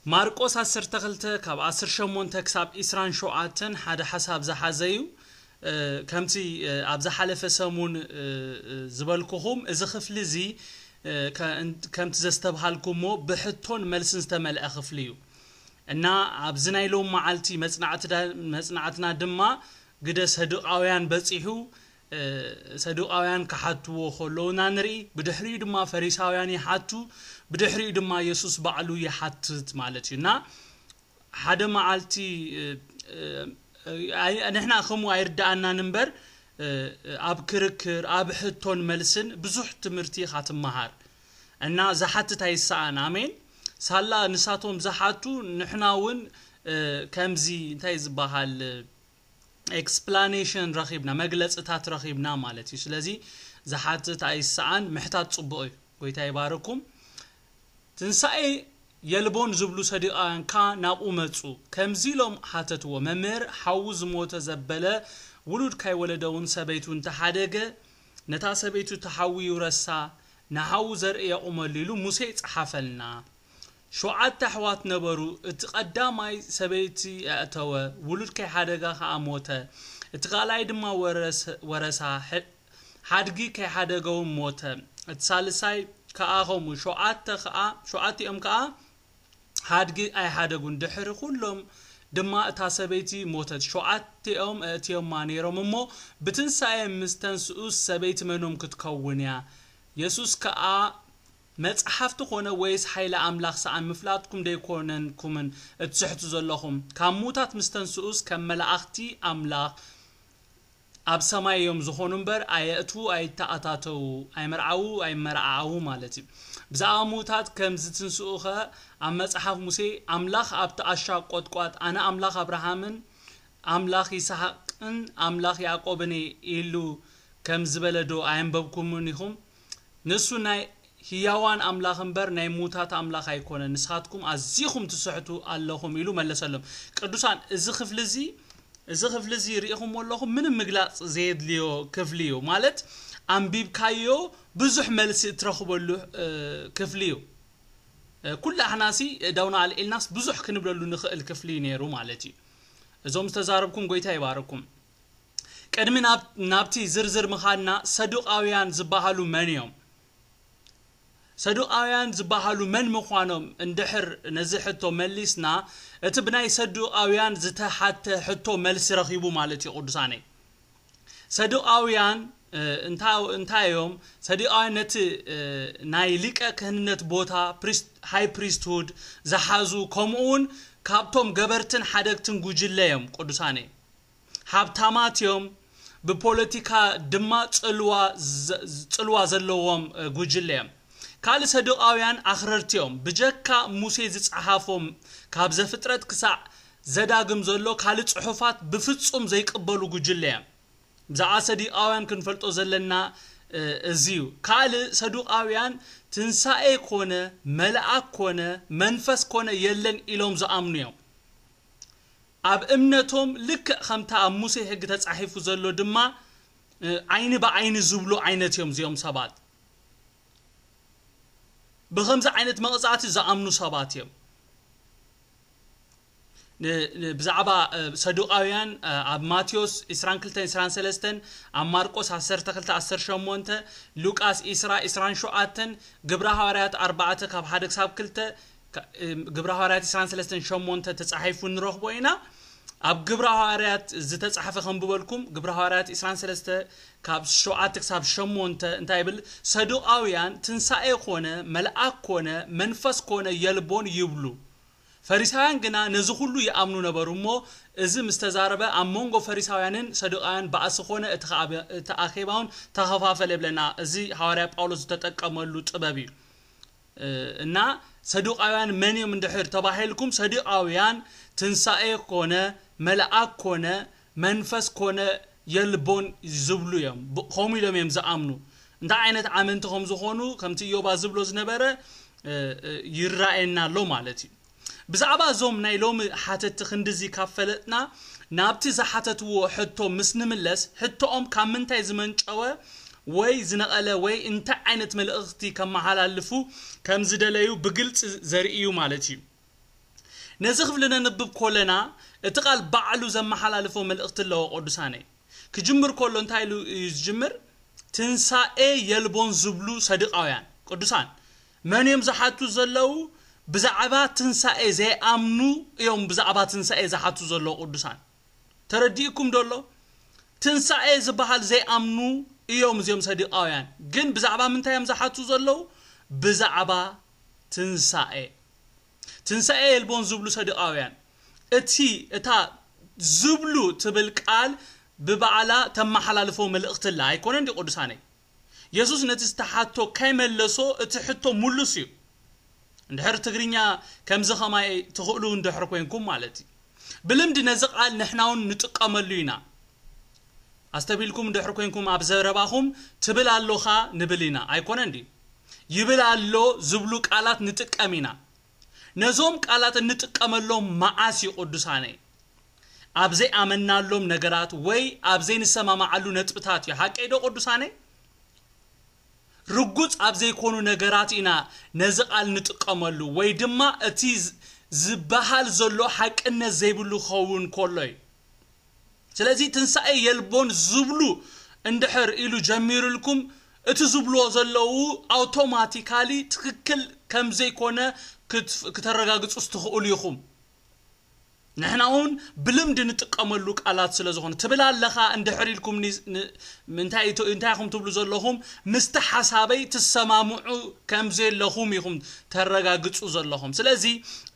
ማርቆስ ዓሰርተ ክልተ ካብ ዓሰርተ ሸሞንተ ክሳብ ዒስራን ሸውዓተን ሓደ ሓሳብ ዝሓዘ እዩ። ከምቲ ኣብ ዝሓለፈ ሰሙን ዝበልኩኹም፣ እዚ ክፍሊ እዚ ከምቲ ዘስተብሃልኩሞ ብሕቶን መልስን ዝተመልአ ክፍሊ እዩ። እና ኣብዚ ናይ ሎም መዓልቲ መጽናዕትና ድማ ግደ ሰዱቃውያን በጺሑ። ሰዱቃውያን ክሓትዎ ከለዉ ኢና ንርኢ። ብድሕሪኡ ድማ ፈሪሳውያን ይሓቱ። ብድሕሪኡ ድማ የሱስ ባዕሉ ይሓትት ማለት እዩ። እና ሓደ መዓልቲ ንሕና ከምኡ ኣይርዳኣናን እምበር፣ ኣብ ክርክር፣ ኣብ ሕቶን መልስን ብዙሕ ትምህርቲ ኢኻ ትመሃር። እና ዝሓትት ኣይሰኣን። ኣሜን። ሳላ ንሳቶም ዝሓቱ፣ ንሕና እውን ከምዚ እንታይ ዝበሃል ኤክስፕላኔሽን ረኺብና፣ መግለጽታት ረኺብና ማለት እዩ። ስለዚ ዝሓትት ኣይሰኣን። ምሕታት ጽቡቕ እዩ። ጎይታ ይባርኩም። ትንሳኤ የልቦን ዝብሉ ሰዱቃውያን ከኣ ናብኡ መጹ። ከምዚ ኢሎም ሓተትዎ፣ መምህር፣ ሓዉ ዝሞተ ዘበለ ውሉድ ካይወለደ እውን ሰበይቱ እንተሓደገ፣ ነታ ሰበይቱ ተሓውዩ ረሳ፣ ንሓዉ ዘርኢ የቑመሉ ኢሉ ሙሴ ይጸሓፈልና። ሸውዓተ ኣሕዋት ነበሩ። እቲ ቀዳማይ ሰበይቲ ኣእተወ፣ ውሉድ ከይሓደጋ ከኣ ሞተ። እቲ ካልኣይ ድማ ወረሰ-፣ ወረሳ፣ ሐ-፣ ሓድጊ ከይሓደገ እውን ሞተ። እቲ ሳልሳይ ከኣ ከምኡ። ሸውዓተ ከኣ፣ ሸውዓቲኦም ከኣ ሓድጊ ኣይሓደጉን። ድሕሪ ኩሎም ድማ እታ ሰበይቲ ሞተት። ሸውዓቲኦም ኣእትዮማ ነይሮም እሞ፣ ብትንሳኤ ምስ ተንስኡስ ሰበይቲ መኖም ክትከውን እያ? የሱስ ከኣ መጽሓፍቲ ኮነ ወይስ ሓይሊ ኣምላኽ ሰኣን ምፍላጥኩም ደይኮነንኩምን እትስሕቱ ዘለኹም? ካብ ምዉታት ምስ ተንስኡስ ከም መላእኽቲ ኣምላኽ ኣብ ሰማይ እዮም ዝኾኑ እምበር፣ ኣየእትዉ ኣይተኣታተዉ፣ ኣይመርዓዉ ኣይመርዓዓዉ ማለት እዩ። ብዛዕባ ምዉታት ከም ዝትንስኡኸ ኣብ መጽሓፍ ሙሴ፣ ኣምላኽ ኣብቲ ኣሻ ቈጥቋጥ፣ ኣነ ኣምላኽ ኣብርሃምን ኣምላኽ ይስሓቅን ኣምላኽ ያዕቆብን እየ ኢሉ ከም ዝበለ ዶ ኣየንበብኩምን ኢኹም? ንሱ ናይ ህያዋን ኣምላኽ እምበር ናይ ምዉታት ኣምላኽ ኣይኮነን፣ ንስኻትኩም ኣዚኹም ትስሕቱ ኣለኹም ኢሉ መለሰሎም። ቅዱሳን፣ እዚ ክፍሊ እዚ፣ እዚ ክፍሊ እዚ ርኢኹምዎ ኣለኹም፣ ምንም ምግላጽ ዘየድልዮ ክፍሊ እዩ። ማለት፣ ኣንቢብካዮ ብዙሕ መልሲ እትረኽበሉ፣ እ፣ ክፍሊ እዩ። እ፣ ኩላሕናሲ ዳውና ኣልዒልናስ ብዙሕ ክንብለሉ ንኽእል ክፍሊ እዩ ነይሩ ማለት እዩ። እዞም ዝተዛረብኩም ጎይታ ይባርኩም። ቅድሚ ናብ-፣ ናብቲ ዝርዝር ምኻድና፣ ሰዱቃውያን ዝበሃሉ መን እዮም? ሰዱቃውያን ዝበሃሉ መን ምዃኖም እንድሕር ነዚ ሕቶ መሊስና፣ እቲ ብናይ ሰዱቃውያን ዝተሓተ ሕቶ መልሲ ረኺቡ ማለት እዩ ቅዱሳነይ። ሰዱቃውያን፣ እ፣ እንታ-፣ እንታይ እዮም? ሰዱቃውያን ነቲ፣ እ፣ ናይ ሊቀ ክህንነት ቦታ፣ ፕሪስት-፣ ሃይ ፕሪስትሁድ ዝሓዙ፣ ከምኡውን ካብቶም ገበርትን ሓደግትን ጉጅለ እዮም ቅዱሳነይ። ሃብታማት እዮም፣ ብፖለቲካ ድማ ጽልዋ ዘ-፣ ጽልዋ ዘለዎም፣ እ፣ ጉጅለ እዮም። ካልእ ሰዱቃውያን ኣኽረርቲ እዮም። ብጀካ ሙሴ ዝጸሓፎም ካብ ዘፍጥረት ክሳዕ ዘዳግም ዘሎ ካልእ ጽሑፋት ብፍጹም ዘይቅበሉ ጉጅለ እዮም። ብዛዕባ ሰዱቃውያን ክንፈልጦ ዘለና፣ እ፣ እዚ እዩ። ካልእ ሰዱቃውያን ትንሳኤ ኮነ፣ መልኣክ ኮነ፣ መንፈስ ኮነ የለን ኢሎም ዝኣምኑ እዮም። ኣብ እምነቶም ልክዕ ከምታ ኣብ ሙሴ ሕጊ ተጻሒፉ ዘሎ ድማ፣ እ፣ ዓይኒ ብዓይኒ ዝብሉ ዓይነት እዮም እዚኦም ሰባት። ብኸምዚ ዓይነት መቕጻዕቲ ዝኣምኑ ሰባት እዮም። ን-፣ ን-፣ ብዛዕባ፣ እ፣ ሰዱቃውያን፣ እ፣ ኣብ ማቴዎስ ዒስራን ክልተን ዒስራን ሰለስተን፣ ኣብ ማርቆስ ዓሰርተ ክልተ ዓሰርተ ሸሞንተ፣ ሉቃስ ዒስራ ዒስራን ሸውዓተን፣ ግብረ ሃዋርያት ኣርባዕተ ካብ ሓደ ክሳብ ክልተ፣ ካ-፣ እ፣ ግብረ ሃዋርያት ዒስራን ሰለስተን ሸሞንተ ተጻሒፉ ንረኽቦ ኢና። ኣብ ግብረ ሃዋርያት ዝተጻሕፈ ከንብበልኩም፣ ግብረ ሃዋርያት ዒስራን ሰለስተ ካብ ሸውዓተ ክሳብ ሸሞንተ እንታይ ይብል? ሰዱቃውያን ትንሳኤ ኮነ፣ መልኣክ ኮነ፣ መንፈስ ኮነ የልቦን ይብሉ። ፈሪሳውያን ግና ነዚ ኩሉ ይኣምኑ ነበሩ እሞ፣ እዚ ምስ ተዛረበ፣ ኣብ መንጎ ፈሪሳውያንን ሰዱቃውያን ባእሲ ኮነ፣ እቲ ከኣ-፣ እቲ ኣኼባውን ተኸፋፈለ ይብለና። እዚ ሃዋርያ ጳውሎስ ዝተጠቀመሉ ጥበብ እዩ። እ፣ እና ሰዱቃውያን መን እዮም እንድሕር ተባሂልኩም፣ ሰዱቃውያን ትንሳኤ ኮነ፣ መልኣክ ኮነ፣ መንፈስ ኮነ የልቦን ዝብሉ እዮም። ብ-፣ ከምኡ ኢሎም እዮም ዝኣምኑ። እንታይ ዓይነት ኣመንቲ ከም ዝኾኑ፣ ከምቲ ኢዮባ ዝብሎ ዝነበረ፣ እ፣ እ፣ ይረኣየና ኣሎ ማለት እዩ። ብዛዕባ እዞም ናይ ሎሚ ሓተትቲ ክንድዚ ካብ ፈለጥና፣ ናብቲ ዝሓተትዎ ሕቶ ምስ ንምለስ፣ ሕቶኦም ካብ ምንታይ ዝመንጨወ ወይ ዝነቐለ ወይ እንታይ ዓይነት መልእኽቲ ከመሓላልፉ ከም ዝደለዩ ብግልጺ ዘርኢ እዩ ማለት እዩ። ነዚ ክፍሊ ነንብብ ኮለና እቲ ቃል ባዕሉ ዘመሓላልፎ መልእኽቲ ኣለዎ። ቅዱሳነይ ክጅምር ከሎ እንታይ ኢሉ እዩ ዝጅምር? ትንሳኤ የልቦን ዝብሉ ሰዱቃውያን። ቅዱሳን መን እዮም ዝሓቱ ዘለዉ? ብዛዕባ ትንሳኤ ዘይኣምኑ እዮም ብዛዕባ ትንሳኤ ዝሓቱ ዘለዉ ቅዱሳን። ተረዲእኩም ዶ ኣሎ? ትንሳኤ ዝበሃል ዘይኣምኑ እዮም እዚኦም ሰዱቃውያን። ግን ብዛዕባ ምንታይ እዮም ዝሓቱ ዘለዉ? ብዛዕባ ትንሳኤ። ትንሳኤ የልቦን ዝብሉ ሰዱቃውያን። እቲ እታ ዝብሉ ትብል ቃል ብባዕላ ተመሓላልፎ መልእኽቲ ኣላ ኣይኮነን ድዩ ቅዱሳነይ? የሱስ ነቲ ዝተሓቶ ከይመለሶ እቲ ሕቶ ሙሉስ እዩ። እንድሕር ትግርኛ ከምዚ ኸማይ ትኽእሉ እንድሕር ኮይንኩም ማለት እዩ። ብልምዲ ነዚ ቃል ንሕና እውን ንጥቀመሉ ኢና። ኣስተቢልኩም እንድሕር ኮይንኩም ኣብ ዘረባኹም ትብል ኣሎኻ ንብል ኢና ኣይኮነን ድዩ? ይብል ኣሎ ዝብሉ ቃላት ንጥቀም ኢና። ነዞም ቃላት እንጥቀመሎም መዓስ እዩ ቅዱሳነይ? ኣብ ዘይኣመናሎም ነገራት ወይ ኣብ ዘይንሰማማዓሉ ነጥብታት እዩ። ሓቀይ ዶ ቅዱሳነይ? ርጉጽ ኣብ ዘይኮኑ ነገራት ኢና ነዚ ቃል ንጥቀመሉ ወይ ድማ እቲ ዝ- ዝበሃል ዘሎ ሓቅነት ዘይብሉ ክኸውን ከሎ እዩ። ስለዚ ትንሳኤ የልቦን ዝብሉ እንድሕር ኢሉ ጀሚሩልኩም እቲ ዝብልዎ ዘለዉ ኣውቶማቲካሊ ትክክል ከም ዘይኮነ ክትፍ- ክተረጋግጹስ ትኽእሉ ኢኹም። ንሕና እውን ብልምዲ ንጥቀመሉ ቃላት ስለ ዝኾነ ትብል ኣለኻ እንድሕር ኢልኩም ኒ- ን- እንታይ ኢቶ- እንታይ ኢኹም ትብሉ ዘለኹም? ምስቲ ሓሳበይ ትሰማምዑ ከም ዘለኹም ኢኹም ተረጋግጹ ዘለኹም። ስለዚ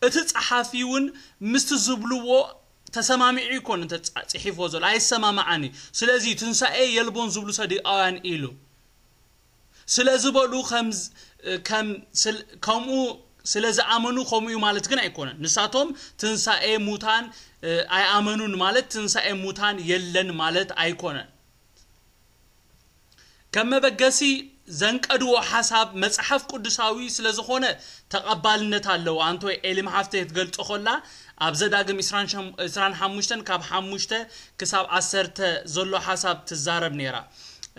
እቲ ጸሓፊ እውን ምስቲ ዝብልዎ ተሰማሚዑ ይኮን እንተ ጻ- ጽሒፍዎ ዘሎ ኣይሰማማዓኒ። ስለዚ ትንሳኤ የልቦን ዝብሉ ሰዲቃውያን ኢሉ ስለ ዝበሉ ከም ከም ስል- ከምኡ ስለ ዝኣመኑ ከምኡ እዩ ማለት ግን ኣይኮነን። ንሳቶም ትንሳኤ ሙታን እ፣ ኣይኣመኑን ማለት ትንሳኤ ሙታን የለን ማለት ኣይኮነን። ከም መበገሲ ዘንቀድዎ ሓሳብ መጽሓፍ ቅዱሳዊ ስለ ዝኾነ ተቐባልነት ኣለዎ። ኣንቶይ ኤሊም ሓፍተይ ክትገልጾ ኮላ ኣብ ዘዳግም ዕስራን ሓሙሽተን ካብ ሓሙሽተ ክሳብ ዓሰርተ ዘሎ ሓሳብ ትዛረብ ነይራ።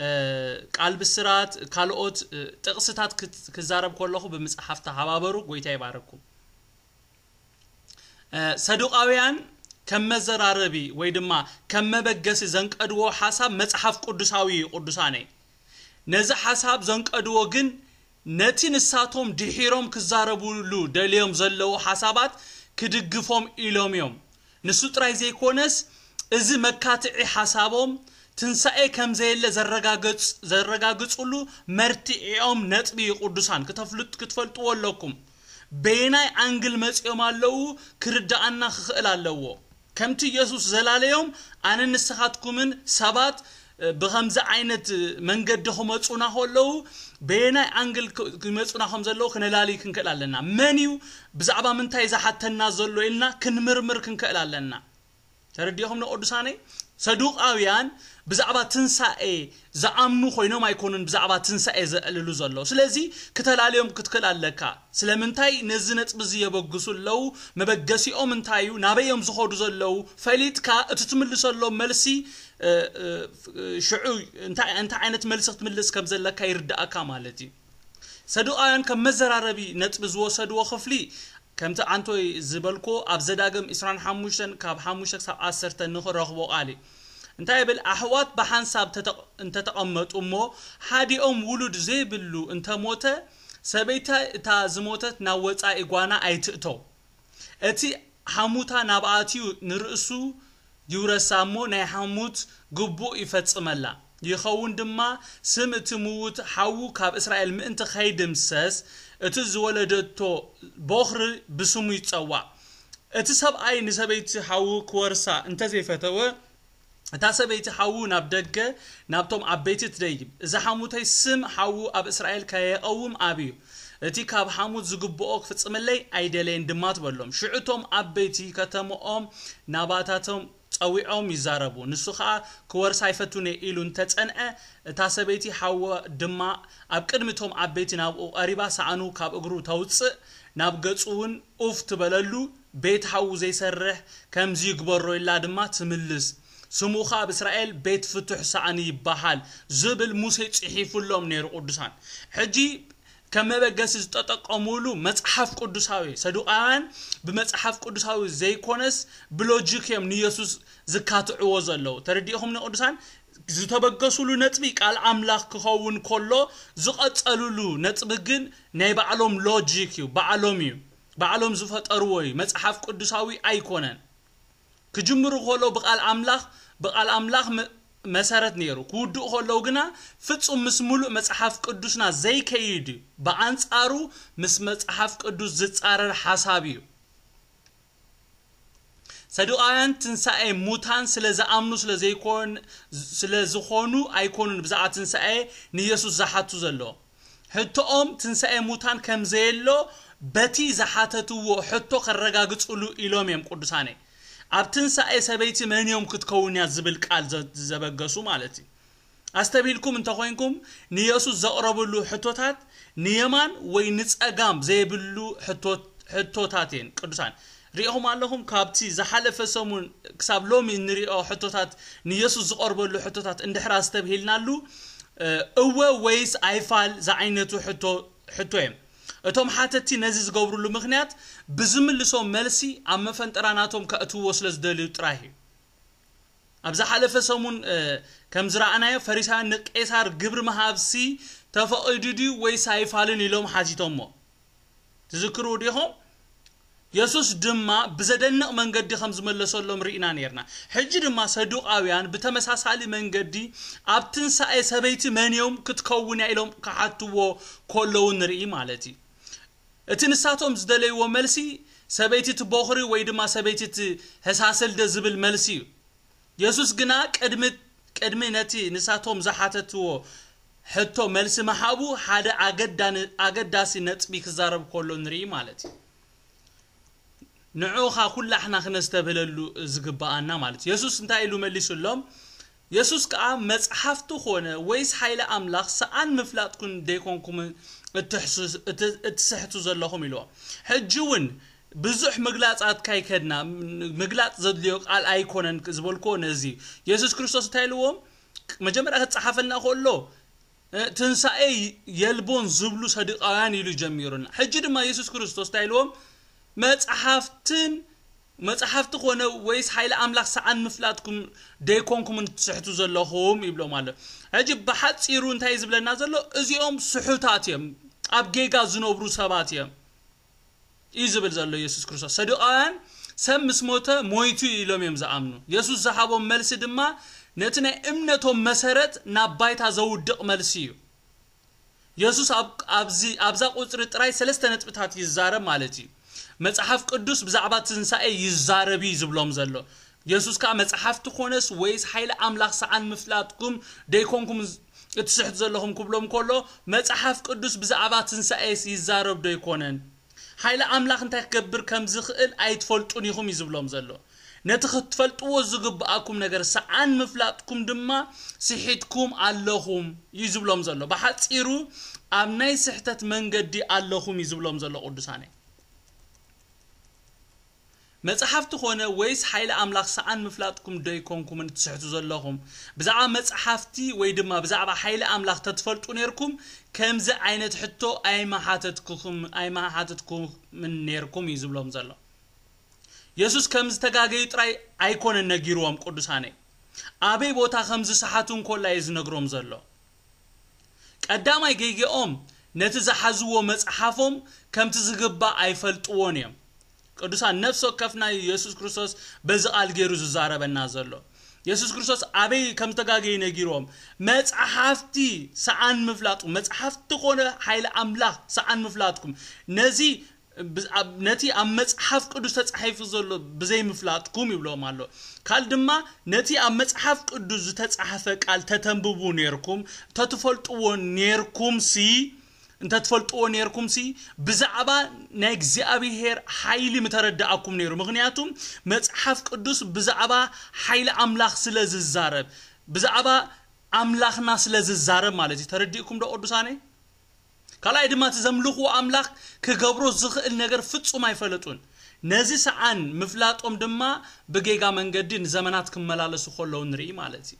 እ፣ ቃል ብስራት ካልኦት እ፣ ጥቕስታት ክት- ክዛረብ ከለኹ ብምጽሓፍ ተሓባበሩ። ጎይታ ይባረኩም። እ፣ ሰዱቃውያን ከም መዘራረቢ ወይ ድማ ከም መበገሲ ዘንቀድዎ ሓሳብ መጽሓፍ ቅዱሳዊ እዩ። ቅዱሳነይ ነዚ ሓሳብ ዘንቀድዎ ግን ነቲ ንሳቶም ድሒሮም ክዛረቡሉ ደልዮም ዘለዉ ሓሳባት ክድግፎም ኢሎም እዮም። ንሱ ጥራይ ዘይኮነስ እዚ መካትዒ ሓሳቦም ትንሳኤ ከም ዘየለ ዘረጋገጽ- ዘረጋግጹሉ መርትዒኦም ነጥቢ እዩ። ቅዱሳን ክተፍልጥ- ክትፈልጥዎ ኣለኩም። በየናይ ኣንግል መጺኦም ኣለዉ ክርድኣና ክኽእል ኣለዎ። ከምቲ ኢየሱስ ዘላለዮም ኣነ ንስኻትኩምን ሰባት እ፣ ብኸምዚ ዓይነት መንገዲ ክመጹና ከለዉ በየናይ ኣንግል ክ- ክመጹና ከም ዘለዉ ክነላሊ ክንክእል ኣለና። መን እዩ ብዛዕባ ምንታይ ዝሓተና ዘሎ ኢልና ክንምርምር ክንክእል ኣለና። ተረዲኹም ንቅዱሳነይ? ሰዱቃውያን ብዛዕባ ትንሳኤ ዝኣምኑ ኮይኖም ኣይኮኑን ብዛዕባ ትንሳኤ ዘዕልሉ ዘለዉ። ስለዚ ክተላልዮም ክትክእል ኣለካ። ስለምንታይ ነዚ ነጥቢ እዚ የበግሱ ኣለዉ? መበገሲኦም እንታይ እዩ? ናበይ እዮም ዝኸዱ ዘለዉ? ፈሊጥካ እቲ ትምልሰሎም መልሲ እ፣ እ፣ ሽዑ እንታይ እንታይ ዓይነት መልሲ ክትምልስ ከም ዘለካ ይርዳእካ ማለት እዩ። ሰዱቃውያን ከም መዘራረቢ ነጥቢ ዝወሰድዎ ክፍሊ ከምቲ ኣንቶይ ዝበልኮ ኣብ ዘዳግም ዕስራን ሓሙሽተን ካብ ሓሙሽተ ክሳብ ዓሰርተ ንኽረኽቦ ቃል እዩ። እንታይ ይብል? ኣሕዋት ብሓንሳብ ተተቕ- እንተተቐመጡ እሞ ሓዲኦም ውሉድ ዘይብሉ እንተሞተ ሰበይታ እታ ዝሞተት ናብ ወጻኢ ጓና ኣይትእተው። እቲ ሓሙታ ናብኣትዩ ንርእሱ ይውረሳ እሞ ናይ ሓሙት ግቡእ ይፈጽመላ። ይኸውን ድማ ስም እቲ ምዉት ሓዉ ካብ እስራኤል ምእንቲ ኸይድምሰስ እቲ ዝወለደቶ ቦኽሪ ብስሙ ይጸዋዕ። እቲ ሰብኣይ ንሰበይቲ ሓዉ ክወርሳ እንተዘይፈተወ እታ ሰበይቲ ሓዉ ናብ ደገ ናብቶም ዓበይቲ ትደይብ። እዚ ሓሙተይ ስም ሓዉ ኣብ እስራኤል ከየቐውም ኣብዩ። እቲ ካብ ሓሙት ዝግብኦ ክፍጽመለይ ኣይደለየን ድማ ትበሎም። ሽዑ እቶም ዓበይቲ ከተምኦም ናባታቶም ጸዊዖም ይዛረቡ። ንሱ ኸኣ ክወርሳ ኣይፈቱን እየ ኢሉ እንተጸንዐ እታ ሰበይቲ ሓዎ ድማ ኣብ ቅድሚ እቶም ዓበይቲ ናብኡ ቀሪባ ሳዕኑ ካብ እግሩ ተውጽእ ናብ ገጹ እውን ኡፍ ትበለሉ። ቤት ሓዉ ዘይሰርሕ ከምዚ ይግበሮ ኢላ ድማ ትምልስ። ስሙ ኸኣ ኣብ እስራኤል ቤት ፍቱሕ ሳዕኒ ይበሃል ዝብል ሙሴ ጽሒፉሎም ነይሩ። ቅዱሳን ሕጂ ከም መበገሲ ዝተጠቀሙሉ መጽሓፍ ቅዱሳዊ። ሰዱቃውያን ብመጽሓፍ ቅዱሳዊ ዘይኮነስ ብሎጂክ እዮም ንየሱስ ዝካትዕዎ ዘለዉ። ተረዲእኹም ንቅዱሳን? ዝተበገሱሉ ነጥቢ ቃል ኣምላኽ ክኸውን ከሎ ዝቐጸሉሉ ነጥቢ ግን ናይ ባዕሎም ሎጂክ እዩ፣ ባዕሎም እዩ፣ ባዕሎም ዝፈጠርዎ እዩ። መጽሓፍ ቅዱሳዊ ኣይኮነን። ክጅምሩ ከሎ ብቃል ኣምላኽ ብቃል ኣምላኽ መ- መሰረት ነይሩ። ክውድኡ ከለዉ ግና ፍጹም ምስ ሙሉእ መጽሓፍ ቅዱስና ዘይከይድ እዩ። ብኣንጻሩ ምስ መጽሓፍ ቅዱስ ዝጻረር ሓሳብ እዩ። ሰዱቃውያን ትንሳኤ ሙታን ስለ ዝኣምኑ ስለ ዘይኮን ስለ ዝኾኑ ኣይኮኑን ብዛዕባ ትንሳኤ ንየሱስ ዝሓቱ ዘለዎም። ሕቶኦም ትንሳኤ ሙታን ከም ዘየሎ በቲ ዝሓተትዎ ሕቶ ከረጋግጽሉ ኢሎም እዮም ቅዱሳነይ። ኣብ ትንሳኤ ሰበይቲ መን እዮም ክትከውን እያ ዝብል ቃል ዘ- ዘበገሱ ማለት እዩ። ኣስተብሂልኩም እንተኾይንኩም ንየሱስ ዘቕረብሉ ሕቶታት ንየማን ወይ ንጸጋም ዘይብሉ ሕቶታት እየን ቅዱሳን። ሪኢኹም ኣለኹም? ካብቲ ዝሓለፈ ሰሙን ክሳብ ሎሚ እንሪኦ ሕቶታት፣ ንየሱስ ዝቐርበሉ ሕቶታት እንድሕር ኣስተብሂልናሉ፣ እወ ወይስ ኣይፋል ዝዓይነቱ ሕቶ እዮም። እቶም ሓተቲ ነዚ ዝገብሩሉ ምኽንያት ብዝምልሶ መልሲ ኣብ መፈንጠራ ናቶም ከእትውዎ ስለ ዝደልዩ ጥራይ እዩ። ኣብ ዝሓለፈ ሰሙን ከም ዝረኣናዮ ፈሪሳውያን ንቄሳር ግብሪ ምሃብሲ ተፈቒዱ ድዩ ወይስ ኣይፋልን ኢሎም ሓቲቶሞ። ትዝክሩ ዲኹም? የሱስ ድማ ብዘደንቕ መንገዲ ከም ዝመለሰሎም ርኢና ነርና። ሕጂ ድማ ሰዱቃውያን ብተመሳሳሊ መንገዲ ኣብ ትንሳኤ ሰበይቲ መን እዮም ክትከውን እያ ኢሎም ክሓትዎ ከለዉ ንርኢ ማለት እዩ። እቲ ንሳቶም ዝደለይዎ መልሲ ሰበይቲ እቲ ቦኽሪ ወይ ድማ ሰበይቲ እቲ ሕሳስልደ ዝብል መልሲ እዩ። የሱስ ግና ቅድሚ ቅድሚ ነቲ ንሳቶም ዝሓተትዎ ሕቶ መልሲ ምሃቡ ሓደ ኣገዳን- ኣገዳሲ ነጥቢ ክዛረብ ከሎ ንርኢ ማለት እዩ። ንዑኻ ኩላሕና ክነስተብህለሉ ዝግበኣና ማለት እዩ። የሱስ እንታይ ኢሉ መሊሱሎም? የሱስ ከኣ መጽሓፍቲ ኾነ ወይስ ሓይሊ ኣምላኽ ሰኣን ምፍላጥኩም ደይኮንኩም እትሕሱ- እት- እትስሕቱ ዘለኹም ኢልዎም። ሕጂ እውን ብዙሕ ምግላጻት ካይከድና ምግላጽ ዘድልዮ ቃል ኣይኮነን ዝበልክዎ ነዚ እዩ። የሱስ ክርስቶስ እንታይ ኢልዎም? መጀመርያ ክጸሓፈልና ከሎ ትንሳኤ የልቦን ዝብሉ ሰዱቃውያን ኢሉ ጀሚሩና። ሕጂ ድማ የሱስ ክርስቶስ እንታይ ኢልዎም? መጽሓፍትን መጽሓፍቲ ኮነ ወይስ ሓይሊ ኣምላኽ ሰዓን ምፍላጥኩም ደይኮንኩምን ትስሕቱ ዘለኹም ይብሎም ኣሎ። ሕጂ ብሓጺሩ እንታይ ዝብለና ዘሎ? እዚኦም ስሑታት እዮም፣ ኣብ ጌጋ ዝነብሩ ሰባት እዮም እዩ ዝብል ዘሎ የሱስ ክርስቶስ። ሰዱቃውያን ሰብ ምስ ሞተ ሞይቱ እዩ ኢሎም እዮም ዝኣምኑ። የሱስ ዝሃቦም መልሲ ድማ ነቲ ናይ እምነቶም መሰረት ናብ ባይታ ዘውድቕ መልሲ እዩ። የሱስ ኣብ- ኣብዚ ኣብዛ ቁጽሪ ጥራይ ሰለስተ ነጥብታት ይዛረብ ማለት እዩ። መጽሓፍ ቅዱስ ብዛዕባ ትንሳኤ ይዛረብ እዩ ዝብሎም ዘሎ። የሱስ ከኣ መጽሓፍቲ ኮነስ ወይስ ሓይሊ ኣምላኽ ሰዓን ምፍላጥኩም ደይኮንኩም እትስሕቱ ዘለኹም ክብሎም ከሎ መጽሓፍ ቅዱስ ብዛዕባ ትንሳኤስ ይዛረብ ዶ ይኮነን? ሓይሊ ኣምላኽ እንታይ ክገብር ከም ዝኽእል ኣይትፈልጡን ኢኹም እዩ ዝብሎም ዘሎ። ነቲ ክትፈልጥዎ ዝግብኣኩም ነገር ሰዓን ምፍላጥኩም ድማ ስሒትኩም ኣለኹም እዩ ዝብሎም ዘሎ። ብሓጺሩ ኣብ ናይ ስሕተት መንገዲ ኣለኹም እዩ ዝብሎም ዘሎ ቅዱሳነይ። መጽሓፍቲ ኾነ ወይስ ሓይሊ ኣምላኽ ሰዓን ምፍላጥኩም ዶ ይኮንኩምን እትስሕቱ ዘለኹም? ብዛዕባ መጽሓፍቲ ወይ ድማ ብዛዕባ ሓይሊ ኣምላኽ ተትፈልጡ ነርኩም ከምዚ ዓይነት ሕቶ ኣይመሓተትኩኹም ኣይመሓተትኩምን ነርኩም እዩ ዝብሎም ዘሎ። የሱስ ከም ዝተጋገዩ ጥራይ ኣይኮነን ነጊርዎም ቅዱሳነይ። ኣበይ ቦታ ከም ዝሰሓቱ እንኮላ እዩ ዝነግሮም ዘሎ። ቀዳማይ ጌጌኦም ነቲ ዝሓዝዎ መጽሓፎም ከምቲ ዝግባእ ኣይፈልጥዎን እዮም። ቅዱሳን ነፍሲ ወከፍና እዩ የሱስ ክርስቶስ በዚ ቃል ገይሩ ዝዛረበና ዘሎ። የሱስ ክርስቶስ ኣበይ ከም ዝተጋገዩ ነጊርዎም። መጽሓፍቲ ሰዓን ምፍላጥኩም፣ መጽሓፍቲ ኮነ ሓይሊ ኣምላኽ ሰዓን ምፍላጥኩም። ነዚ ብ- ኣብ- ነቲ ኣብ መጽሓፍ ቅዱስ ተጻሒፉ ዘሎ ብዘይምፍላጥኩም ይብሎም ኣሎ። ካል ድማ ነቲ ኣብ መጽሓፍ ቅዱስ ዝተጻሕፈ ቃል ተተንብቡ ነርኩም ተትፈልጥዎ ነርኩም ሲ እንተትፈልጥዎ ነርኩም ሲ ብዛዕባ ናይ እግዚኣብሔር ሓይሊ ምተረዳኣኩም ነይሩ። ምክንያቱም መጽሓፍ ቅዱስ ብዛዕባ ሓይሊ ኣምላኽ ስለ ዝዛረብ፣ ብዛዕባ ኣምላኽና ስለ ዝዛረብ ማለት እዩ። ተረዲእኩም ዶ ቅዱሳነይ? ካልኣይ ድማ እቲ ዘምልኽዎ ኣምላኽ ክገብሮ ዝኽእል ነገር ፍጹም ኣይፈለጡን። ነዚ ሰዓን ምፍላጦም ድማ ብጌጋ መንገዲ ንዘመናት ክመላለሱ ከለዉ ንርኢ ማለት እዩ።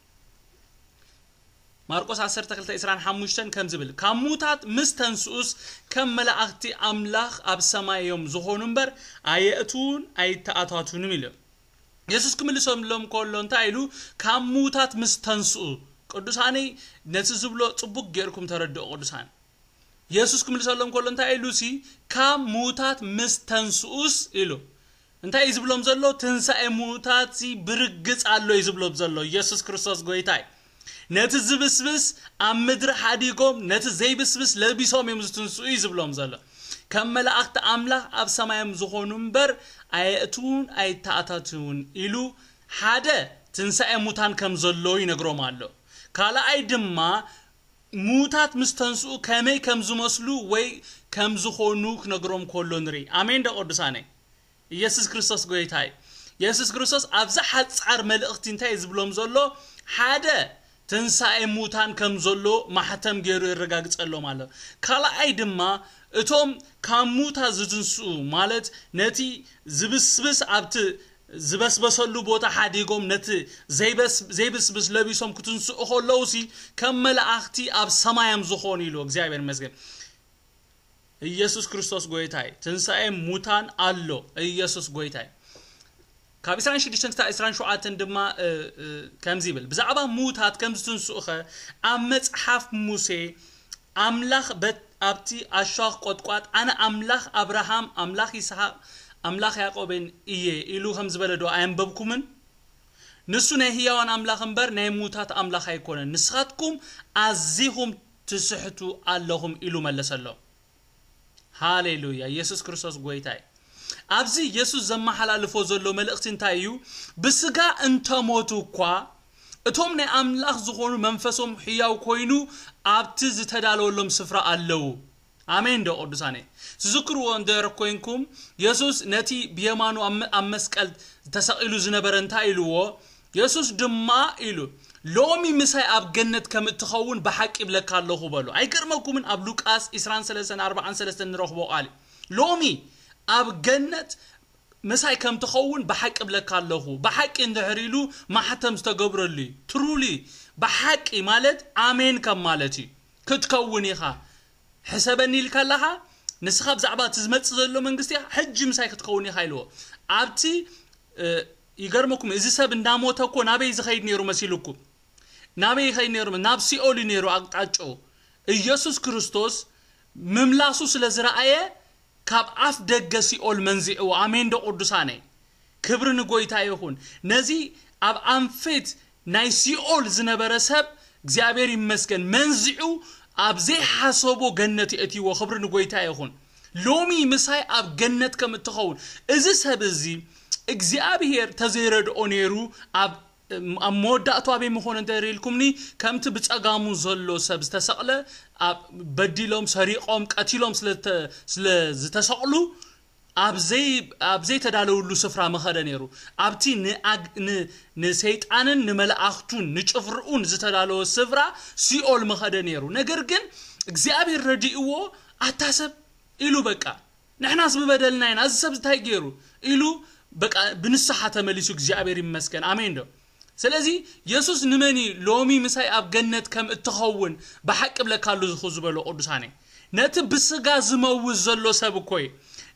ማርቆስ ዓሰርተ ክልተ ዕስራን ሓሙሽተን ከም ዝብል፣ ካብ ሙታት ምስ ተንስኡስ ከም መላእኽቲ ኣምላኽ ኣብ ሰማይ እዮም ዝኾኑ እምበር ኣየእትዉን ኣይተኣታቱንም ኢሉ። የሱስ ክምልሰሎም ከሎ እንታይ ኢሉ? ካብ ሙታት ምስ ተንስኡ። ቅዱሳነይ፣ ነቲ ዝብሎ ጽቡቅ ጌርኩም ተረድኡ ቅዱሳን። የሱስ ክምልሰሎም ከሎ እንታይ ኢሉ ሲ? ካብ ሙታት ምስ ተንስኡስ ኢሉ። እንታይ እዩ ዝብሎም ዘሎ? ትንሳኤ ሙታት ሲ ብርግጽ ኣሎ እዩ ዝብሎም ዘሎ። የሱስ ክርስቶስ ጎይታይ። ነቲ ዝብስብስ ኣብ ምድሪ ሓዲጎም፣ ነቲ ዘይብስብስ ለቢሶም እዮም ዝትንስኡ እዩ ዝብሎም ዘሎ። ከም መላእኽቲ ኣምላኽ ኣብ ሰማዮም ዝኾኑ እምበር ኣየእትዉን ኣይተኣታትዉን ኢሉ ሓደ ትንሳኤ ሙታን ከም ዘሎ ይነግሮም ኣሎ። ካልኣይ ድማ ሙታት ምስ ተንስኡ ከመይ ከም ዝመስሉ ወይ ከም ዝኾኑ ክነግሮም ከሎ ንርኢ። ኣሜን ዶ ቅዱሳነይ? ኢየሱስ ክርስቶስ ጎይታ እዩ። የሱስ ክርስቶስ ኣብዚ ሓጻር መልእኽቲ እንታይ እዩ ዝብሎም ዘሎ? ሓደ ትንሳኤ ሙታን ከም ዘሎ ማሕተም ገይሩ የረጋግጸሎም ኣሎ። ካልኣይ ድማ እቶም ካብ ሙታ ዝትንስኡ ማለት ነቲ ዝብስብስ ኣብቲ ዝበስበሰሉ ቦታ ሓዲጎም ነቲ ዘይበስ- ዘይብስብስ ለቢሶም ክትንስኡ ከለውሲ ከም መላእኽቲ ኣብ ሰማዮም ዝኾኑ ኢሉ እግዚኣብሔር ይመስገን። ኢየሱስ ክርስቶስ ጎይታይ። ትንሳኤ ሙታን ኣሎ። ኢየሱስ ጎይታይ። ካብ ዕስራን ሽዱሽተን ክሳብ ዕስራን ሸውዓተን ድማ እ፣ እ፣ ከምዚ ይብል፣ ብዛዕባ ሙታት ከም ዝትንስኡኸ ኣብ መጽሓፍ ሙሴ ኣምላኽ በት ኣብቲ ኣሻኽ ቆጥቋጥ ኣነ ኣምላኽ ኣብርሃም ኣምላኽ ይስሓቅ ኣምላኽ ያዕቆብን እየ ኢሉ ከም ዝበለ ዶ ኣየንበብኩምን? ንሱ ናይ ህያዋን ኣምላኽ እምበር ናይ ሙታት ኣምላኽ ኣይኮነን። ንስኻትኩም ኣዚኹም ትስሕቱ ኣለኹም ኢሉ መለሰሎም። ሃሌሉያ! ኢየሱስ ክርስቶስ ጎይታ እዩ። ኣብዚ የሱስ ዘመሓላልፎ ዘሎ መልእኽቲ እንታይ እዩ? ብስጋ እንተሞቱ እኳ እቶም ናይ ኣምላኽ ዝኾኑ መንፈሶም ሕያው ኮይኑ ኣብቲ ዝተዳለወሎም ስፍራ ኣለዉ። ኣሜን ዶ ቅዱሳነ? ትዝክርዎ እንድሕር ኮይንኩም የሱስ ነቲ ብየማኑ ኣብ መ- ኣብ መስቀል ተሰቒሉ ዝነበረ እንታይ ኢልዎ? የሱስ ድማ ኢሉ ሎሚ ምሳይ ኣብ ገነት ከም እትኸውን ብሓቂ ይብለካ ኣለኹ በሉ። ኣይገርመኩምን? ኣብ ሉቃስ ዕስራን ሰለስተን ኣርባዓን ሰለስተን ንረኽቦ ቃል እዩ። ሎሚ ኣብ ገነት ምሳይ ከም ትኸውን ብሓቂ እብለካ ኣለኹ። ብሓቂ እንድሕር ኢሉ ማሕተም ዝተገብረሉ እዩ። ትሩሊ ብሓቂ ማለት ኣሜን ከም ማለት እዩ። ክትከውን ኢኻ ሕሰበኒ ኢልካ ኣለኻ። ንስኻ ብዛዕባ እቲ ዝመጽእ ዘሎ መንግስቲ ኢኻ ሕጂ ምሳይ ክትከውን ኢኻ ኢልዎ። ኣብቲ እ፣ ይገርመኩም፣ እዚ ሰብ እንዳሞተ እኮ ናበይ ዝኸይድ ነይሩ መሲሉኩም? ናበይ ይኸይድ ነይሩ? ናብ ሲኦል እዩ ነይሩ ኣቅጣጫኡ። ኢየሱስ ክርስቶስ ምምላሱ ስለ ዝረኣየ ካብ ኣፍ ደገ ሲኦል መንዚዕዎ። ኣሜን ዶ ቅዱሳነይ? ክብሪ ንጎይታ ይኹን። ነዚ ኣብ ኣንፌት ናይ ሲኦል ዝነበረ ሰብ እግዚኣብሔር ይመስገን መንዚዑ ኣብ ዘይሓሰቦ ገነት የእትይዎ። ክብሪ ንጎይታ ይኹን። ሎሚ ምሳይ ኣብ ገነት ከም እትኸውን እዚ ሰብ እዚ እግዚኣብሔር ተዘይረድኦ ነይሩ ኣብ ኣብ መወዳእቱ ኣበይ ምኾነ እንተ ኢልኩምኒ ከምቲ ብጸጋሙ ዘሎ ሰብ ዝተሰቕለ ኣብ በዲሎም ሰሪቖም ቀቲሎም ስለ ዝተ- ስለ ዝተሰቕሉ ኣብ ዘይ ኣብ ዘይተዳለውሉ ስፍራ መኸደ ነይሩ። ኣብቲ ንኣግ- ን- ንሰይጣንን ንመላእኽቱን ንጭፍርኡን ዝተዳለወ ስፍራ ሲኦል መኸደ ነይሩ። ነገር ግን እግዚኣብሔር ረዲእዎ ኣታ ሰብ ኢሉ በቃ ንሕናስ ብበደልና ኢና እዚ ሰብ እንታይ ገይሩ ኢሉ በቃ ብንስሓ ተመሊሱ እግዚኣብሔር ይመስገን። ኣሜን ዶ? ስለዚ የሱስ ንመን እዩ ሎሚ ምሳይ ኣብ ገነት ከም እትኸውን ብሓቂ ብለካ ኣለኹ ዝበሎ ቅዱሳነ ነቲ ብስጋ ዝመውት ዘሎ ሰብ እኮ እዩ።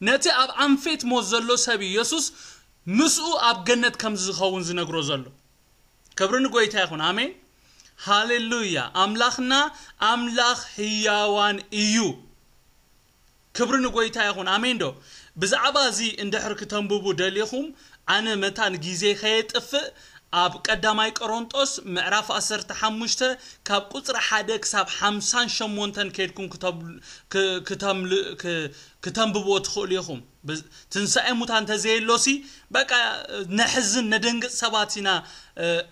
ነቲ ኣብ ኣንፌት ሞት ዘሎ ሰብ እዩ የሱስ ምስኡ ኣብ ገነት ከም ዝኸውን ዝነግሮ ዘሎ። ክብሪ ንጎይታ ይኹን። ኣሜን ሃሌሉያ። ኣምላኽና ኣምላኽ ህያዋን እዩ። ክብሪ ንጎይታ ይኹን። ኣሜን ዶ? ብዛዕባ እዚ እንድሕር ክተንብቡ ደሊኹም ኣነ መታን ግዜ ከየጥፍእ ኣብ ቀዳማይ ቆሮንጦስ ምዕራፍ ዓሰርተ ሓሙሽተ ካብ ቁፅሪ ሓደ ክሳብ ሓምሳን ሸሞንተን ከይድኩም ክተምል- ክ- ክተምል- ክ- ክተንብብዎ ትኽእሉ ኢኹም። ብ- ትንሳኤ ሙታን እንተዘየሎሲ በቃ ነሕዝን ነደንግፅ ሰባት ኢና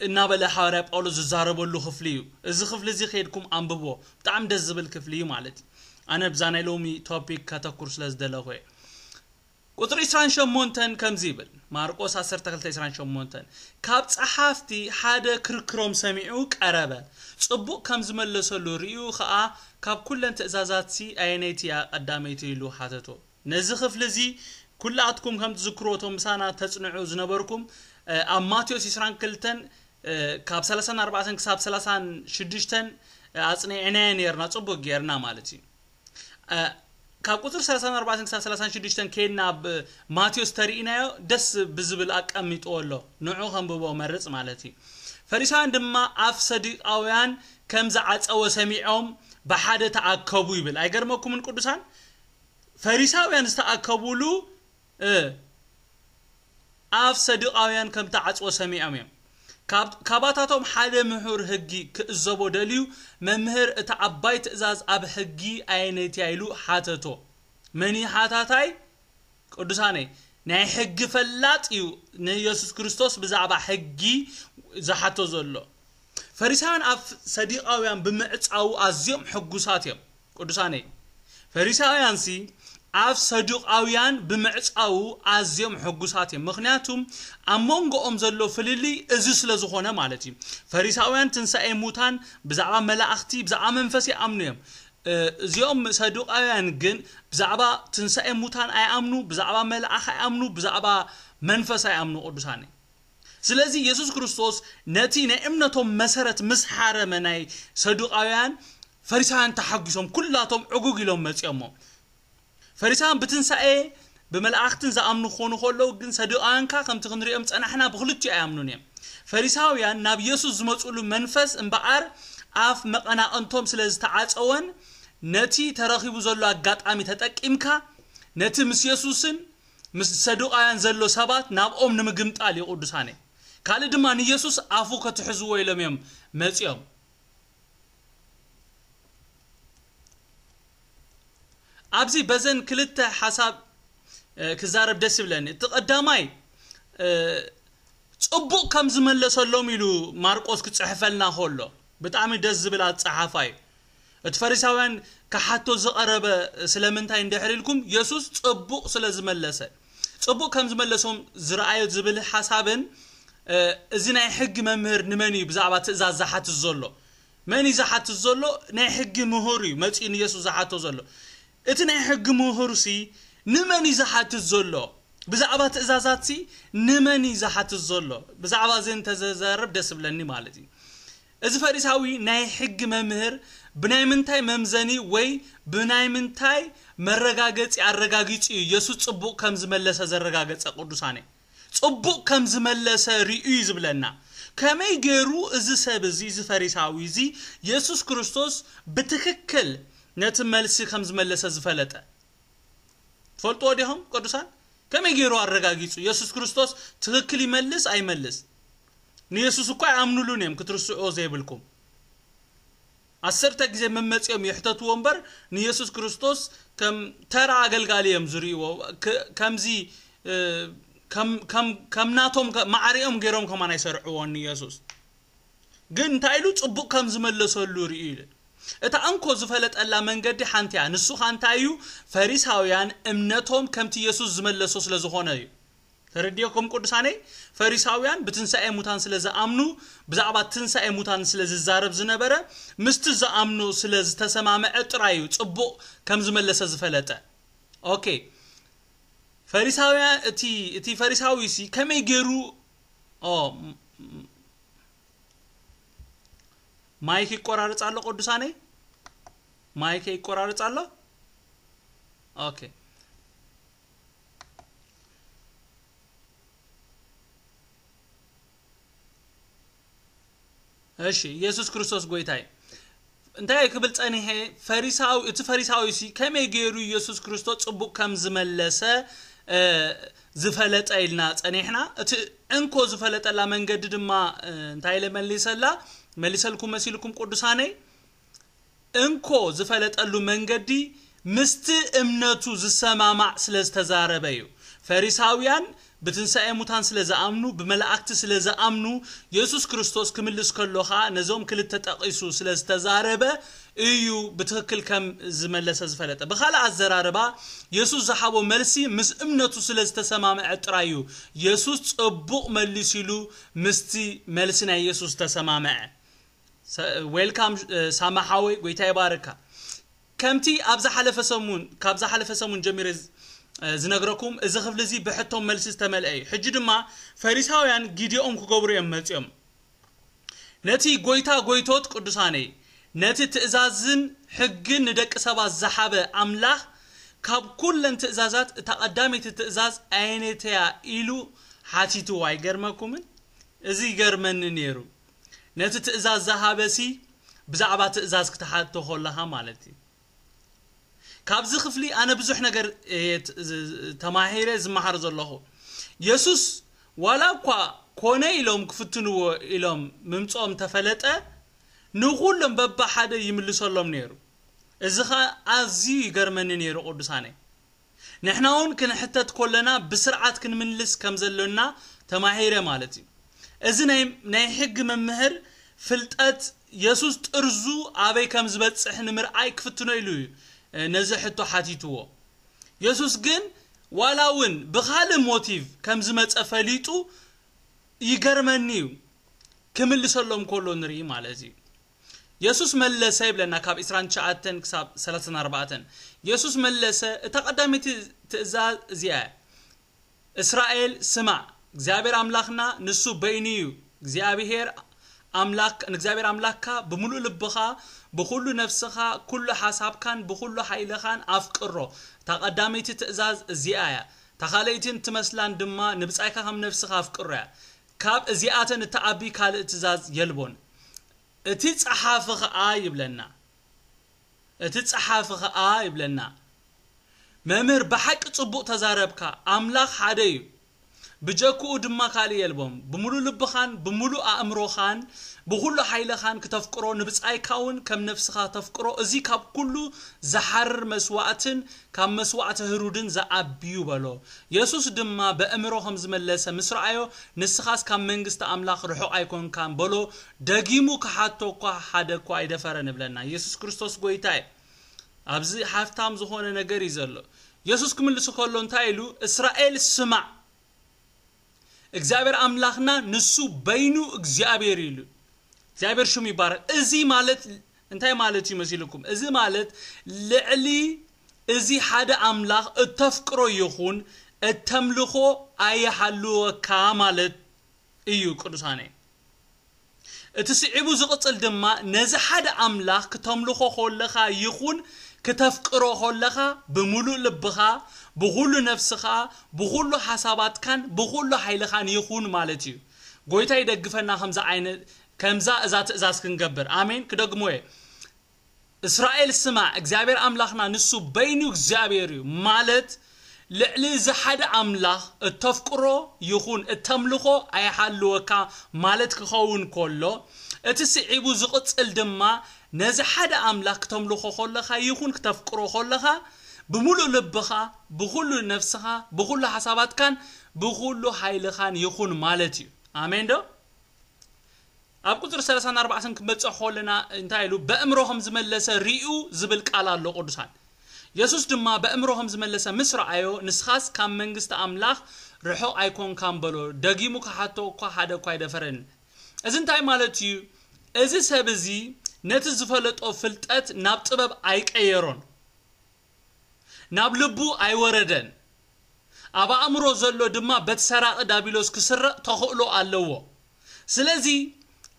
እናበለ ሓዋርያ ጳውሎስ ዝዛረበሉ ክፍሊ እዩ። እዚ ክፍሊ እዚ ከይድኩም ኣንብብዎ። ብጣዕሚ ደስ ዝብል ክፍሊ እዩ ማለት እዩ። ኣነ ብዛ ናይ ሎሚ ቶፒክ ከተኩር ስለ ዝደለኹ እየ። ቁፅሪ ዕስራን ሸሞንተን ከምዚ ይብል። ማርቆስ ዓሰርተ ክልተ ዕስራን ሸሞንተን ካብ ፀሓፍቲ ሓደ ክርክሮም ሰሚዑ ቀረበ። ፅቡቕ ከም ዝመለሰሉ ርእዩ ኸዓ ካብ ኩለን ትእዛዛትሲ ኣየነይቲ እያ ቀዳመይቲ ኢሉ ሓተቶ። ነዚ ክፍሊ እዚ ኩላትኩም ከም ትዝክርዎ እቶም ምሳና ተፅንዑ ዝነበርኩም ኣብ ማቴዎስ ዕስራን ክልተን ካብ ሰላሳን ኣርባዕተን ክሳብ ሰላሳን ሽዱሽተን ኣጽኒዕናዮ ነርና፣ ጽቡቅ ጌርና ማለት እዩ። ካብ ቁጽሪ ሰላሳን ኣርባዕተን ክሳብ ሰላሳን ሽዱሽተን ከይድና ኣብ ማቴዎስ ተርእናዮ ደስ ብዝብል ኣቀሚጥዎ ኣሎ። ንዑ ከንብቦ መርጽ ማለት እዩ። ፈሪሳውያን ድማ ኣፍ ሰዱቃውያን ከም ዝዓጸወ ሰሚዖም ብሓደ ተኣከቡ ይብል። ኣይገርመኩምን ቅዱሳን? ፈሪሳውያን ዝተኣከቡሉ ኣፍ ሰዱቃውያን ከም ተዓጽወ ሰሚዖም እዮም። ካባታቶም ሓደ ምሁር ሕጊ ክእዘቦ ደልዩ፣ መምህር፣ እታ ዓባይ ትእዛዝ ኣብ ሕጊ ኣየነይቲ ኢሉ ሓተቶ። መን እዩ ሓታታይ? ቅዱሳነይ፣ ናይ ሕጊ ፈላጥ እዩ ንየሱስ ክርስቶስ ብዛዕባ ሕጊ ዝሓቶ ዘሎ። ፈሪሳውያን ኣፍ ሰዱቃውያን ብምዕጻዉ ኣዝዮም ሕጉሳት እዮም። ቅዱሳነይ፣ ፈሪሳውያንሲ ኣፍ ሰዱቃውያን ብምዕጻዉ ኣዝዮም ሕጉሳት እዮም። ምኽንያቱም ኣብ መንጎኦም ዘሎ ፍልልይ እዚ ስለ ዝኾነ ማለት እዩ። ፈሪሳውያን ትንሳኤ ሙታን ብዛዕባ መላእኽቲ፣ ብዛዕባ መንፈስ ይኣምኑ እዮም። እዚኦም ሰዱቃውያን ግን ብዛዕባ ትንሳኤ ሙታን ኣይኣምኑ፣ ብዛዕባ መልኣኽ ኣይኣምኑ፣ ብዛዕባ መንፈስ ኣይኣምኑ። ቅዱሳነይ፣ ስለዚ የሱስ ክርስቶስ ነቲ ናይ እምነቶም መሰረት ምስ ሓረመ ናይ ሰዱቃውያን፣ ፈሪሳውያን ተሓጒሶም ኩላቶም ዕጉግ ኢሎም መጺኦሞ። ፈሪሳውያን ብትንሳኤ ብመላእኽትን ዝኣምኑ ክኾኑ ከለዉ ግን ሰዱቃውያን ከኣ ከምቲ ክንሪኦም ጸናሕና ብክልቲኡ ኣይኣምኑን እዮም። ፈሪሳውያን ናብ የሱስ ዝመጽሉ መንፈስ እምበኣር ኣፍ መቐናቕንቶም ስለ ዝተዓጸወን ነቲ ተረኺቡ ዘሎ ኣጋጣሚ ተጠቂምካ ነቲ ምስ የሱስን ምስ ሰዱቃውያን ዘሎ ሰባት ናብኦም ንምግምጣል እዩ። ቅዱሳነይ፣ ካልእ ድማ ንየሱስ ኣፉ ከትሕዝዎ ኢሎም እዮም መጺኦም። ኣብዚ በዘን ክልተ ሓሳብ ክዛረብ ደስ ይብለኒ። እቲ ቀዳማይ ጽቡቕ ከም ዝመለሰሎም ኢሉ ማርቆስ ክጽሕፈልና ከሎ ብጣዕሚ ደስ ዝብል ኣጸሓፋ እዩ። እቲ ፈሪሳውያን ክሓቶ ዝቐረበ ስለምንታይ እንድሕር ኢልኩም፣ የሱስ ጽቡቕ ስለ ዝመለሰ፣ ጽቡቕ ከም ዝመለሶም ዝረኣዮ ዝብል ሓሳብን እዚ ናይ ሕጊ መምህር ንመን እዩ ብዛዕባ ትእዛዝ ዝሓትት ዘሎ? መን እዩ ዝሓትት ዘሎ? ናይ ሕጊ ምሁር እዩ መጺኡ ንየሱስ ዝሓቶ ዘሎ። እቲ ናይ ሕጊ ምሁርሲ ንመን እዩ ዝሓትት ዘሎ? ብዛዕባ ትእዛዛትሲ ንመን እዩ ዝሓትት ዘሎ? ብዛዕባ እዚ እንተዘዛረብ ደስ ይብለኒ ማለት እዩ። እዚ ፈሪሳዊ ናይ ሕጊ መምህር ብናይ ምንታይ መምዘኒ ወይ ብናይ ምንታይ መረጋገጺ ኣረጋጊጹ እዩ የሱስ ጽቡቕ ከም ዝመለሰ ዘረጋገጸ? ቅዱሳነ፣ ጽቡቕ ከም ዝመለሰ ርእዩ እዩ ዝብለና። ከመይ ገይሩ እዚ ሰብ እዚ፣ እዚ ፈሪሳዊ እዚ የሱስ ክርስቶስ ብትክክል ነቲ መልሲ ከም ዝመለሰ ዝፈለጠ? ትፈልጥዎ ዲኹም ቅዱሳን? ከመይ ገይሩ ኣረጋጊጹ? የሱስ ክርስቶስ ትክክል ይመልስ ኣይመልስ? ንየሱስ እኳ ይኣምኑሉን እዮም፣ ክትርስዕዎ ዘይብልኩም። ዓሰርተ ግዜ መመጺኦም ይሕተትዎ እምበር ንየሱስ ክርስቶስ ከም ተራ ኣገልጋሊ እዮም ዝርእይዎ። ከምዚ ከም ናቶም ማዕሪኦም ገይሮም ከማን ኣይሰርዕዎን ንየሱስ። ግን እንታይ ኢሉ? ጽቡቕ ከም ዝመለሰሉ ርእዩ ኢሉ። እታ እንኮ ዝፈለጠላ መንገዲ ሓንቲ እያ። ንሱ ኸኣ እንታይ እዩ? ፈሪሳውያን እምነቶም ከምቲ የሱስ ዝመለሶ ስለ ዝኾነ እዩ። ተረዲኦኩም ቅዱሳነይ? ፈሪሳውያን ብትንሳኤ ሙታን ስለ ዝኣምኑ፣ ብዛዕባ ትንሳኤ ሙታን ስለ ዝዛረብ ዝነበረ፣ ምስቲ ዝኣምኑ ስለ ዝተሰማምዐ ጥራይ እዩ ጽቡቕ ከም ዝመለሰ ዝፈለጠ። ኦኬ። ፈሪሳውያን፣ እቲ፣ እቲ ፈሪሳዊ ሲ ከመይ ገይሩ፣ ኦ፣ ም-፣ ም-፣ ማይክ ይቆራረጽ ኣሎ ቅዱሳነይ? ማይክ ይቆራረጽ ኣሎ? ኦኬ። እሺ፣ ኢየሱስ ክርስቶስ ጎይታ እዩ። እንታይ ክብል ጸኒሐ? ፈሪሳዊ፣ እቲ ፈሪሳዊ ሲ ከመይ ገይሩ ኢየሱስ ክርስቶስ ጽቡቕ ከም ዝመለሰ፣ እ፣ ዝፈለጠ ኢልና ጸኒሕና። እቲ እንኮ ዝፈለጠላ መንገዲ ድማ፣ እ፣ እንታይ ኢለ መሊሰላ? መሊሰልኩም መሲልኩም ቅዱሳነይ? እንኮ ዝፈለጠሉ መንገዲ ምስቲ እምነቱ ዝሰማማዕ ስለ ዝተዛረበ እዩ። ፈሪሳውያን ብትንሳኤ ሙታን ስለ ዝኣምኑ፣ ብመላእክቲ ስለ ዝኣምኑ፣ የሱስ ክርስቶስ ክምልስ ከሎ ኸኣ ነዞም ክልተ ጠቒሱ ስለ ዝተዛረበ እዩ ብትኽክል ከም ዝመለሰ ዝፈለጠ። ብኻልእ ኣዘራርባ፣ የሱስ ዝሃቦ መልሲ ምስ እምነቱ ስለ ዝተሰማምዐ ጥራይ እዩ። የሱስ ጽቡቕ መሊሱ ኢሉ ምስቲ መልሲ ናይ የሱስ ዝተሰማምዐ። ሰ-፣ ዌልካም፣ እ፣ ሳማ ሓወይ፣ ጎይታ ይባርካ። ከምቲ ኣብ ዝሓለፈ ሰሙን፣ ካብ ዝሓለፈ ሰሙን ጀሚረ ዝ-፣ እ፣ ዝነግረኩም፣ እዚ ክፍሊ እዚ ብሕቶን መልሲ ዝተመልአ እዩ። ሕጂ ድማ ፈሪሳውያን ጊዲኦም ክገብሩ እዮም መጺኦም። ነቲ ጎይታ ጎይቶት ቅዱሳነይ፣ ነቲ ትእዛዝን ሕግን ንደቂ ሰባት ዝሓበ ኣምላኽ፣ ካብ ኩለን ትእዛዛት እታ ቀዳመይቲ ትእዛዝ ኣየነይተያ ኢሉ ሓቲትዎ። ኣይገርመኩምን? እዚ ይገርመኒ ነይሩ። ነቲ ትእዛዝ ዝሃበሲ ብዛዕባ ትእዛዝ ክትሓቶ ከለኻ ማለት እዩ። ካብዚ ክፍሊ ኣነ ብዙሕ ነገር እየ ት- ዝ- ዝ- ተማሂረ ዝመሃር ዘለኹ። የሱስ ዋላ እኳ ኮነ ኢሎም ክፍትንዎ ኢሎም ምምፅኦም ተፈለጠ፣ ንኹሎም በብሓደ ይምልሰሎም ነይሩ። እዚ ኸኣ ኣዝዩ ይገርመኒ ነይሩ ቅዱሳነይ። ንሕና እውን ክንሕተት ከለና ብስርዓት ክንምልስ ከም ዘሎና ተማሂረ ማለት እዩ። እዚ ናይ ናይ ሕጊ መምህር ፍልጠት የሱስ ጥርዙ ኣበይ ከም ዝበጽሕ ንምርኣይ ክፍትኖ ኢሉ እዩ ነዚ ሕቶ ሓቲትዎ። የሱስ ግን ዋላ እውን ብኻልእ ሞቲቭ ከም ዝመጸ ፈሊጡ ይገርመኒ እዩ ክምልሰሎም ከሎ ንርኢ ማለት እዩ። የሱስ መለሰ ይብለና ካብ ዕስራን ትሽዓተን ክሳብ ሰላሳን ኣርባዕተን። የሱስ መለሰ፣ እታ ቀዳመይቲ ትእዛዝ እዚኣ እያ፣ እስራኤል ስማዕ፣ እግዚኣብሔር ኣምላኽና ንሱ በይኑ እዩ። እግዚኣብሔር ኣምላኽ ንእግዚኣብሔር ኣምላኽካ ብምሉእ ልብኻ፣ ብኹሉ ነፍስኻ፣ ኩሉ ሓሳብካን ብኹሉ ሓይልኻን ኣፍቅሮ። እታ ቀዳመይቲ ትእዛዝ እዚኣ እያ። እታ ካልኣይትን ትመስላን ድማ ንብጻይካ ከም ነፍስኻ ኣፍቅሮ እያ። ካብ እዚኣተን እትዓቢ ካልእ ትእዛዝ የልቦን። እቲ ጸሓፊ ኸኣ ይብለና፣ እቲ ጸሓፊ ኸኣ ይብለና፣ መምህር ብሓቂ ጽቡቕ ተዛረብካ፣ ኣምላኽ ሓደ እዩ፣ ብጀክኡ ድማ ካልእ የልቦም። ብምሉእ ልብኻን ብምሉእ ኣእምሮኻን ብኹሉ ሓይልኻን ክተፍቅሮ፣ ንብጻይካ እውን ከም ነፍስኻ ተፍቅሮ፣ እዚ ካብ ኩሉ ዝሓርር መስዋእትን ካብ መስዋእቲ ህሩድን ዝዓቢ እዩ በሎ። የሱስ ድማ በእምሮ ከም ዝመለሰ ምስ ረኣዮ፣ ንስኻስ ካብ መንግስቲ ኣምላኽ ርሑቕ ኣይኮንካን በሎ። ደጊሙ ክሓቶ እኳ ሓደ እኳ ኣይደፈረን እብለና። የሱስ ክርስቶስ ጎይታ እዩ። ኣብዚ ሃፍታም ዝኾነ ነገር እዩ ዘሎ። የሱስ ክምልስ ከሎ እንታይ ኢሉ? እስራኤል ስማዕ፣ እግዚኣብሔር ኣምላኽና ንሱ በይኑ እግዚኣብሔር እዩ ኢሉ። እግዚኣብሔር ሽሙ ይባረክ። እዚ ማለት እንታይ ማለት እዩ መሲልኩም? እዚ ማለት ልዕሊ እዚ ሓደ ኣምላኽ እተፍቅሮ ይኹን እተምልኾ ኣይሃልወካ ማለት እዩ ቅዱሳነይ። እቲ ስዒቡ ዝቕጽል ድማ ነዚ ሓደ ኣምላኽ ክተምልኾ ከለኻ ይኹን ክተፍቅሮ ከለኻ ብምሉእ ልብኻ፣ ብኹሉ ነፍስኻ፣ ብኹሉ ሓሳባትካን ብኹሉ ሓይልኻን ይኹን ማለት እዩ። ጎይታ ይደግፈና ከምዛ ዓይነት ከምዛ እዛ ትእዛዝ ክንገብር። ኣሜን። ክደግሞ እየ። እስራኤል ስማዕ፣ እግዚኣብሔር ኣምላኽና ንሱ በይኑ እግዚኣብሔር እዩ ማለት ልዕሊ እዚ ሓደ ኣምላኽ እተፍቅሮ ይኹን እተምልኾ ኣይሃልወካ ማለት ክኸውን ከሎ፣ እቲ ስዒቡ ዝቕጽል ድማ ነዚ ሓደ ኣምላኽ ክተምልኾ ከለኻ ይኹን ክተፍቅሮ ከለኻ ብምሉእ ልብኻ፣ ብኹሉ ነፍስኻ፣ ብኹሉ ሓሳባትካን ብኹሉ ሓይልኻን ይኹን ማለት እዩ። ኣሜን ዶ? ኣብ ቁጽሪ ሰላሳን ኣርባዕተን ክንበጽሕ ከለና እንታይ ኢሉ? በእምሮ ከም ዝመለሰ ሪኡ ዝብል ቃል ኣሎ ቅዱሳን። የሱስ ድማ በእምሮ ከም ዝመለሰ ምስ ረኣዮ፣ ንስኻስ ካብ መንግስቲ ኣምላኽ ርሑቕ ኣይኮንካን በሎ። ደጊሙ ክሓቶ እኳ ሓደ እኳ ኣይደፈረን። እዚ እንታይ ማለት እዩ? እዚ ሰብ እዚ ነቲ ዝፈለጦ ፍልጠት ናብ ጥበብ ኣይቀየሮን። ናብ ልቡ ኣይወረደን። ኣብ ኣእምሮ ዘሎ ድማ በቲ ሰራቒ ዳቢሎስ ክስረቕ ተኽእሎ ኣለዎ። ስለዚ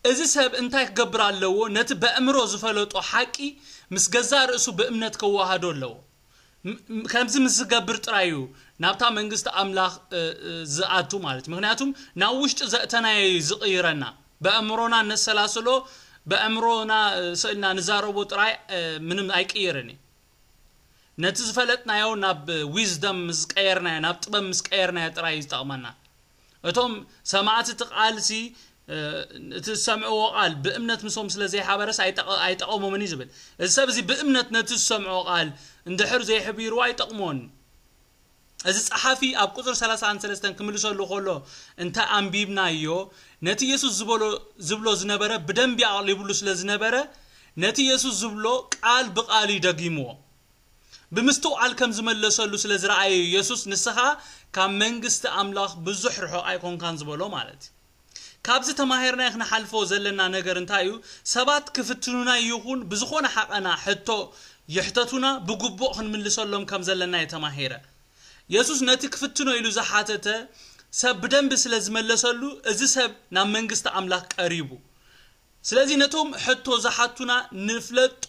እዚ ሰብ እንታይ ክገብር ኣለዎ? ነቲ በእምሮ ዝፈለጦ ሓቂ ምስ ገዛእ ርእሱ ብእምነት ከወሃዶ ኣለዎ። ም- ም- ከምዚ ምስ ዝገብር ጥራይ እዩ ናብታ መንግስቲ ኣምላኽ እ፣ እ፣ ዝኣቱ ማለት እዩ። ምክንያቱም ናብ ውሽጢ ዘእተናዮ እዩ ዝቕይረና። በእምሮና እነሰላስሎ፣ በእምሮና እ፣ ስእልና ንዛረቦ ጥራይ እ፣ ምንም ኣይቅይርን እዩ። ነቲ ዝፈለጥናዮ ናብ ዊዝደም ምስ ቀየርናዮ፣ ናብ ጥበብ ምስ ቀየርናዮ ጥራይ እዩ ዝጠቕመና። እቶም ሰማዕቲ እቲ ቃልሲ እ፣ እቲ ዝሰምዕዎ ቃል ብእምነት ምስኦም ስለ ዘይሓበረስ ኣይጠቐ- ኣይጠቐሞምን እዩ ዝብል። እዚ ሰብ እዚ ብእምነት ነቲ ዝሰምዖ ቃል እንድሕር ዘይሕቢርዎ ኣይጠቕሞን። እዚ ጸሓፊ ኣብ ቁጽሪ ሰላሳን ሰለስተን ክምልሰሉ ከሎ እንተ ኣንቢብናዮ፣ ነቲ የሱስ ዝበሎ ዝብሎ ዝነበረ ብደንቢ ኣቕሊብሉ ስለ ዝነበረ፣ ነቲ የሱስ ዝብሎ ቃል ብቓል እዩ ደጊምዎ። ብምስትውዓል ከም ዝመለሰሉ ስለ ዝረኣየ፣ የሱስ ንስኻ ካብ መንግስቲ ኣምላኽ ብዙሕ ርሑቕ ኣይኮንካን ዝበሎ ማለት እዩ። ካብዚ ተማሂርናዮ ክንሓልፎ ዘለና ነገር እንታይ እዩ? ሰባት ክፍትኑና ይኹን ብዝኾነ ሓቐና ሕቶ ይሕተቱና ብግቡእ ክንምልሰሎም ከም ዘለና እየ ተማሂረ። የሱስ ነቲ ክፍትኖ ኢሉ ዝሓተተ ሰብ ብደንቢ ስለ ዝመለሰሉ፣ እዚ ሰብ ናብ መንግስቲ ኣምላኽ ቀሪቡ። ስለዚ ነቶም ሕቶ ዝሓቱና ንፍለጦ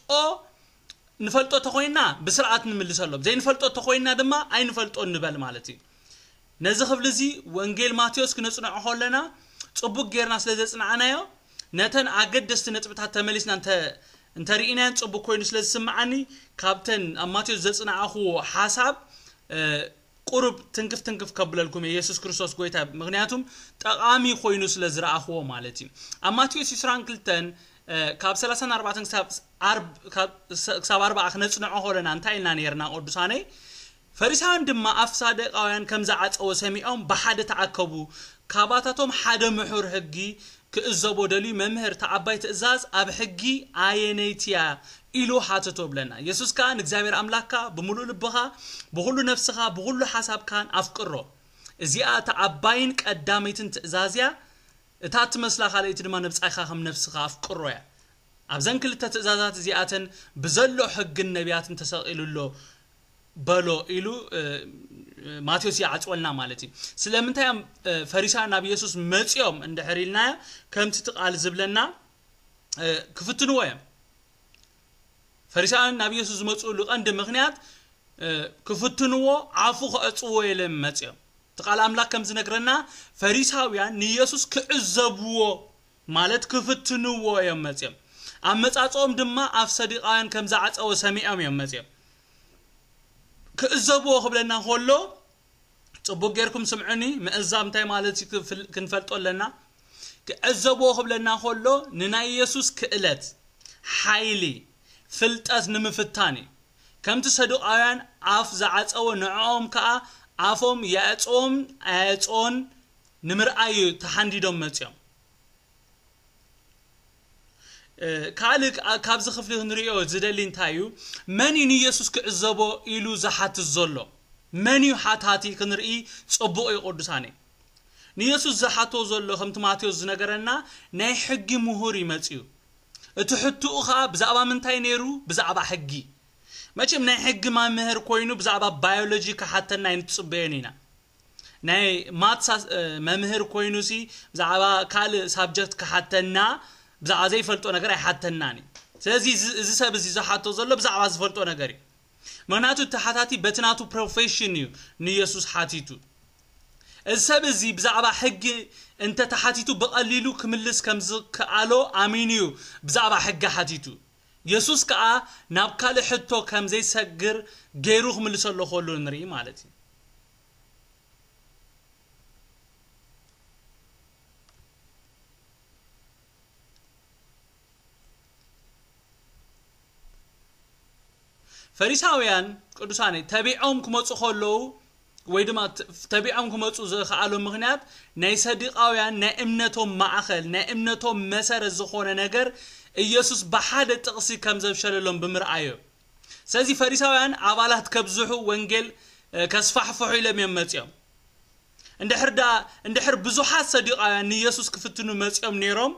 ንፈልጦ ተኾይና ብስርዓት ንምልሰሎም፣ ዘይንፈልጦ ተኾይና ድማ ኣይንፈልጦ ንበል ማለት እዩ። ነዚ ክፍሊ እዚ ወንጌል ማቴዎስ ክነጽንዖ ከለና ጽቡቅ ጌርና ስለ ዘጽናዕናዮ፣ ነተን ኣገደስቲ ነጥብታት ተመሊስና እንተ እንተርኢናዮን ጽቡቅ ኮይኑ ስለ ዝስምዓኒ፣ ካብተን ኣብ ማቴዎስ ዘጽናዕኽዎ ሓሳብ ቁሩብ ትንክፍ ትንክፍ ከብለልኩም እየ፣ የሱስ ክርስቶስ ጎይታ፣ ምኽንያቱም ጠቓሚ ኮይኑ ስለ ዝረኣኽዎ ማለት እዩ። ኣብ ማቴዎስ ዕስራን ክልተን ካብ ሰላሳን ኣርባዕተን ክሳብ ኣርብ- ካብ- ክሳብ ኣርባዓ ክነጽንዖ ከለና እንታይ ኢልና ነርና ቅዱሳነይ? ፈሪሳውያን ድማ ኣፍ ሳደቃውያን ከም ዝዓጸወ ሰሚዖም ብሓደ ተኣከቡ። ካባታቶም ሓደ ምሑር ሕጊ ክእዘቦ ደልዩ፣ "መምህር፣ እታ ዓባይ ትእዛዝ ኣብ ሕጊ ኣየነይቲ እያ?" ኢሉ ሓተቶ ብለና። የሱስ ከኣ፣ "ንእግዚኣብሔር ኣምላኽካ ብምሉእ ልብኻ፣ ብኹሉ ነፍስኻ፣ ብኹሉ ሓሳብካን ኣፍቅሮ። እዚኣ እታ ዓባይን ቀዳመይትን ትእዛዝ እያ። እታ እትመስላ ካልኣይቲ ድማ ንብጻይኻ ከም ነፍስኻ ኣፍቅሮ እያ። ኣብዘን ክልተ ትእዛዛት እዚኣተን ብዘሎ ሕግን ነቢያትን ተሰቒሉ ኣሎ" በሎ ኢሉ፣ እ፣ ማቴዎስ ይዓጽወልና ማለት እዩ። ስለምንታይ እዮም፣ እ፣ ፈሪሳውያን ናብ የሱስ መጺኦም እንድሕር ኢልናዮ፣ ከምቲ እቲ ቃል ዝብለና፣ እ፣ ክፍትንዎ እዮም። ፈሪሳውያን ናብ የሱስ ዝመጽኡሉ ቀንዲ ምኽንያት፣ እ፣ ክፍትንዎ፣ ኣፉ ክዕጽዎ ኢሎም መጺኦም። እቲ ቃል ኣምላኽ ከም ዝነግረና፣ ፈሪሳውያን ንየሱስ ክዕዘብዎ ማለት ክፍትንዎ እዮም መጺኦም። ኣመጻጽኦም ድማ ኣፍ ሰዲቃውያን ከም ዝዓጸወ ሰሚዖም እዮም መጺኦም። ክዕዘብዎ ክብለና ከሎ፣ ጽቡቅ ጌርኩም ስምዑኒ፣ ምዕዛብ እንታይ ማለት እዩ ክፍል- ክንፈልጦ ኣለና። ክዕዘብዎ ክብለና ከሎ፣ ንናይ የሱስ ክእለት፣ ሓይሊ፣ ፍልጠት ንምፍታን እዩ። ከምቲ ሰዱቃውያን ኣፍ ዝዓጸወ፣ ንዕኦም ከኣ ኣፎም የዕጽዎም ኣየዕጽዎን ንምርኣይ እዩ ተሓንዲዶም መጺኦም። እ፣ ካልእ ካ- ካብዚ ክፍሊ ክንሪኦ ዝደሊ እንታይ እዩ? መን እዩ ንየሱስ ክዕዘቦ ኢሉ ዝሓትት ዘሎ? መን እዩ ሓታቲ ክንርኢ ጽቡቕ እዩ ቅዱሳነይ። ንየሱስ ዝሓቶ ዘሎ ከምቲ ማቴዎስ ዝነገረና ናይ ሕጊ ምሁር እዩ መጺኡ። እቲ ሕትኡ ኸኣ ብዛዕባ ምንታይ ነይሩ? ብዛዕባ ሕጊ። መቸም ናይ ሕጊ መምህር ኮይኑ ብዛዕባ ባዮሎጂ ክሓተና ኣይንጽበዮን ኢና። ናይ ማትስ ኣስ- እ፣ መምህር ኮይኑሲ ብዛዕባ ካልእ ሳብጀክት ክሓተና ብዛዕባ ዘይፈልጦ ነገር ኣይሓተናን እዩ። ስለዚ እዚ- እዚ ሰብ እዚ ዝሓቶ ዘሎ ብዛዕባ ዝፈልጦ ነገር እዩ። ምኽንያቱ እቲ ሓታቲ በቲ ናቱ ፕሮፌሽን እዩ ንየሱስ ሓቲቱ። እዚ ሰብ እዚ ብዛዕባ ሕጊ እንተተሓቲቱ ብቐሊሉ ክምልስ ከም ዝከኣሎ ኣሚኑ እዩ ብዛዕባ ሕጊ ሓቲቱ። የሱስ ከኣ ናብ ካልእ ሕቶ ከም ዘይሰግር ገይሩ ክምልሰሉ ከሎ ንርኢ ማለት እዩ። ፈሪሳውያን ቅዱሳነይ ተቢዖም ክመጹ ከለዉ ወይ ድማ ተ- ተቢዖም ክመጹ ዝኸኣሎም ምኽንያት ናይ ሰዲቃውያን ናይ እምነቶም ማእኸል ናይ እምነቶም መሰረት ዝኾነ ነገር ኢየሱስ ብሓደ ጥቕሲ ከም ዘብሸለሎም ብምርኣዮ። ስለዚ ፈሪሳውያን ኣባላት ከብዝሑ ወንጌል እ፣ ከስፋሕፍሑ ኢሎም እዮም መጺኦም። እንድሕር ዳ እንድሕር ብዙሓት ሰዱቃውያን ንየሱስ ክፍትኑ መጺኦም ነይሮም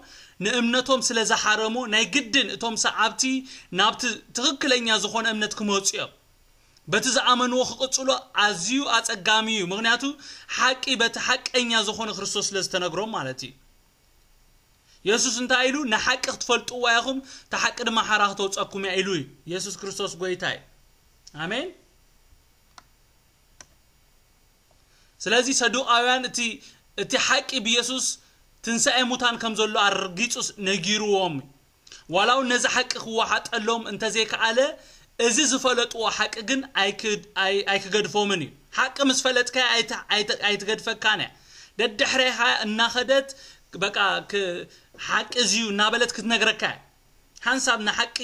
ንእምነቶም ስለ ዝሓረሙ ናይ ግድን እቶም ሰዓብቲ ናብቲ ትኽክለኛ ዝኾነ እምነት ክመጹ እዮም። በቲ ዝኣመንዎ ክቕጽሉ ኣዝዩ ኣጸጋሚ እዩ። ምኽንያቱ ሓቂ በቲ ሓቀኛ ዝኾነ ክርስቶስ ስለ ዝተነግሮም ማለት እዩ። የሱስ እንታይ ኢሉ? "ንሓቂ ክትፈልጥዋ ኢኹም፣ እታ ሓቂ ድማ ሓራ ክተውጸኩም እያ" ኢሉ እዩ። የሱስ ክርስቶስ ጎይታ እዩ። ኣሜን። ስለዚ ሰዱቃውያን እቲ እቲ ሓቂ ብየሱስ ትንሳኤ ሙታን ከም ዘሎ ኣርጊጹ ነጊርዎም። ዋላ እውን ነዚ ሓቂ ክወሓጠሎም እንተዘይከኣለ፣ እዚ ዝፈለጥዎ ሓቂ ግን ኣይክ- ኣይ- ኣይክገድፎምን እዩ። ሓቂ ምስ ፈለጥካያ ኣይት- ኣይት- ኣይትገድፈካን እያ። ደድሕሬኻ እናኸደት በቃ ክ- ሓቂ እዚ እዩ እናበለት ክትነግረካ እያ። ሓንሳብ ንሓቂ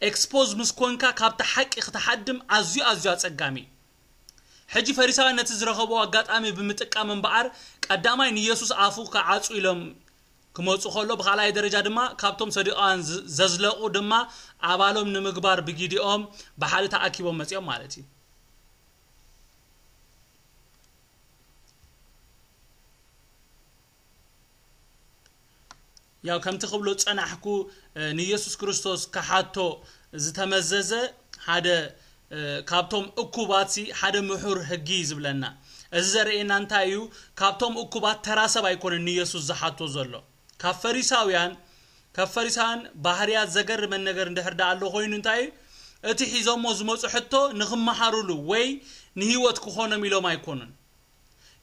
ኤክስፖዝ ምስ ኮንካ ካብቲ ሓቂ ክትሓድም ኣዝዩ ኣዝዩ ኣጸጋሚ እዩ። ሕጂ ፈሪሳውያን ነቲ ዝረኸብዎ ኣጋጣሚ ብምጥቃም እምበኣር ቀዳማይ ንየሱስ ኣፉ ክዓጹ ኢሎም ክመጹ ከሎ፣ ብኻልኣይ ደረጃ ድማ ካብቶም ሰዱቃውያን ዝ- ዘዝለቑ ድማ ኣባሎም ንምግባር ብጊዲኦም ብሓደ ተኣኪቦም መጺኦም ማለት እዩ። ያው ከምቲ ክብሎ ጸናሕኩ፣ እ፣ ንየሱስ ክርስቶስ ክሓቶ ዝተመዘዘ ሓደ፣ እ፣ ካብቶም እኩባትሲ ሓደ ምሑር ሕጊ እዩ ዝብለና። እዚ ዘርእየና እንታይ እዩ? ካብቶም እኩባት ተራ ሰብ ኣይኮነን ንየሱስ ዝሓቶ ዘሎ። ካብ ፈሪሳውያን ካብ ፈሪሳውያን ባህርያት ዘገርመን ነገር እንድሕር ደኣ ኣሎ ኮይኑ እንታይ እዩ? እቲ ሒዞሞ ዝመፁ ሕቶ ንኽመሃሩሉ ወይ ንህይወት ክኾኖም ኢሎም ኣይኮኑን።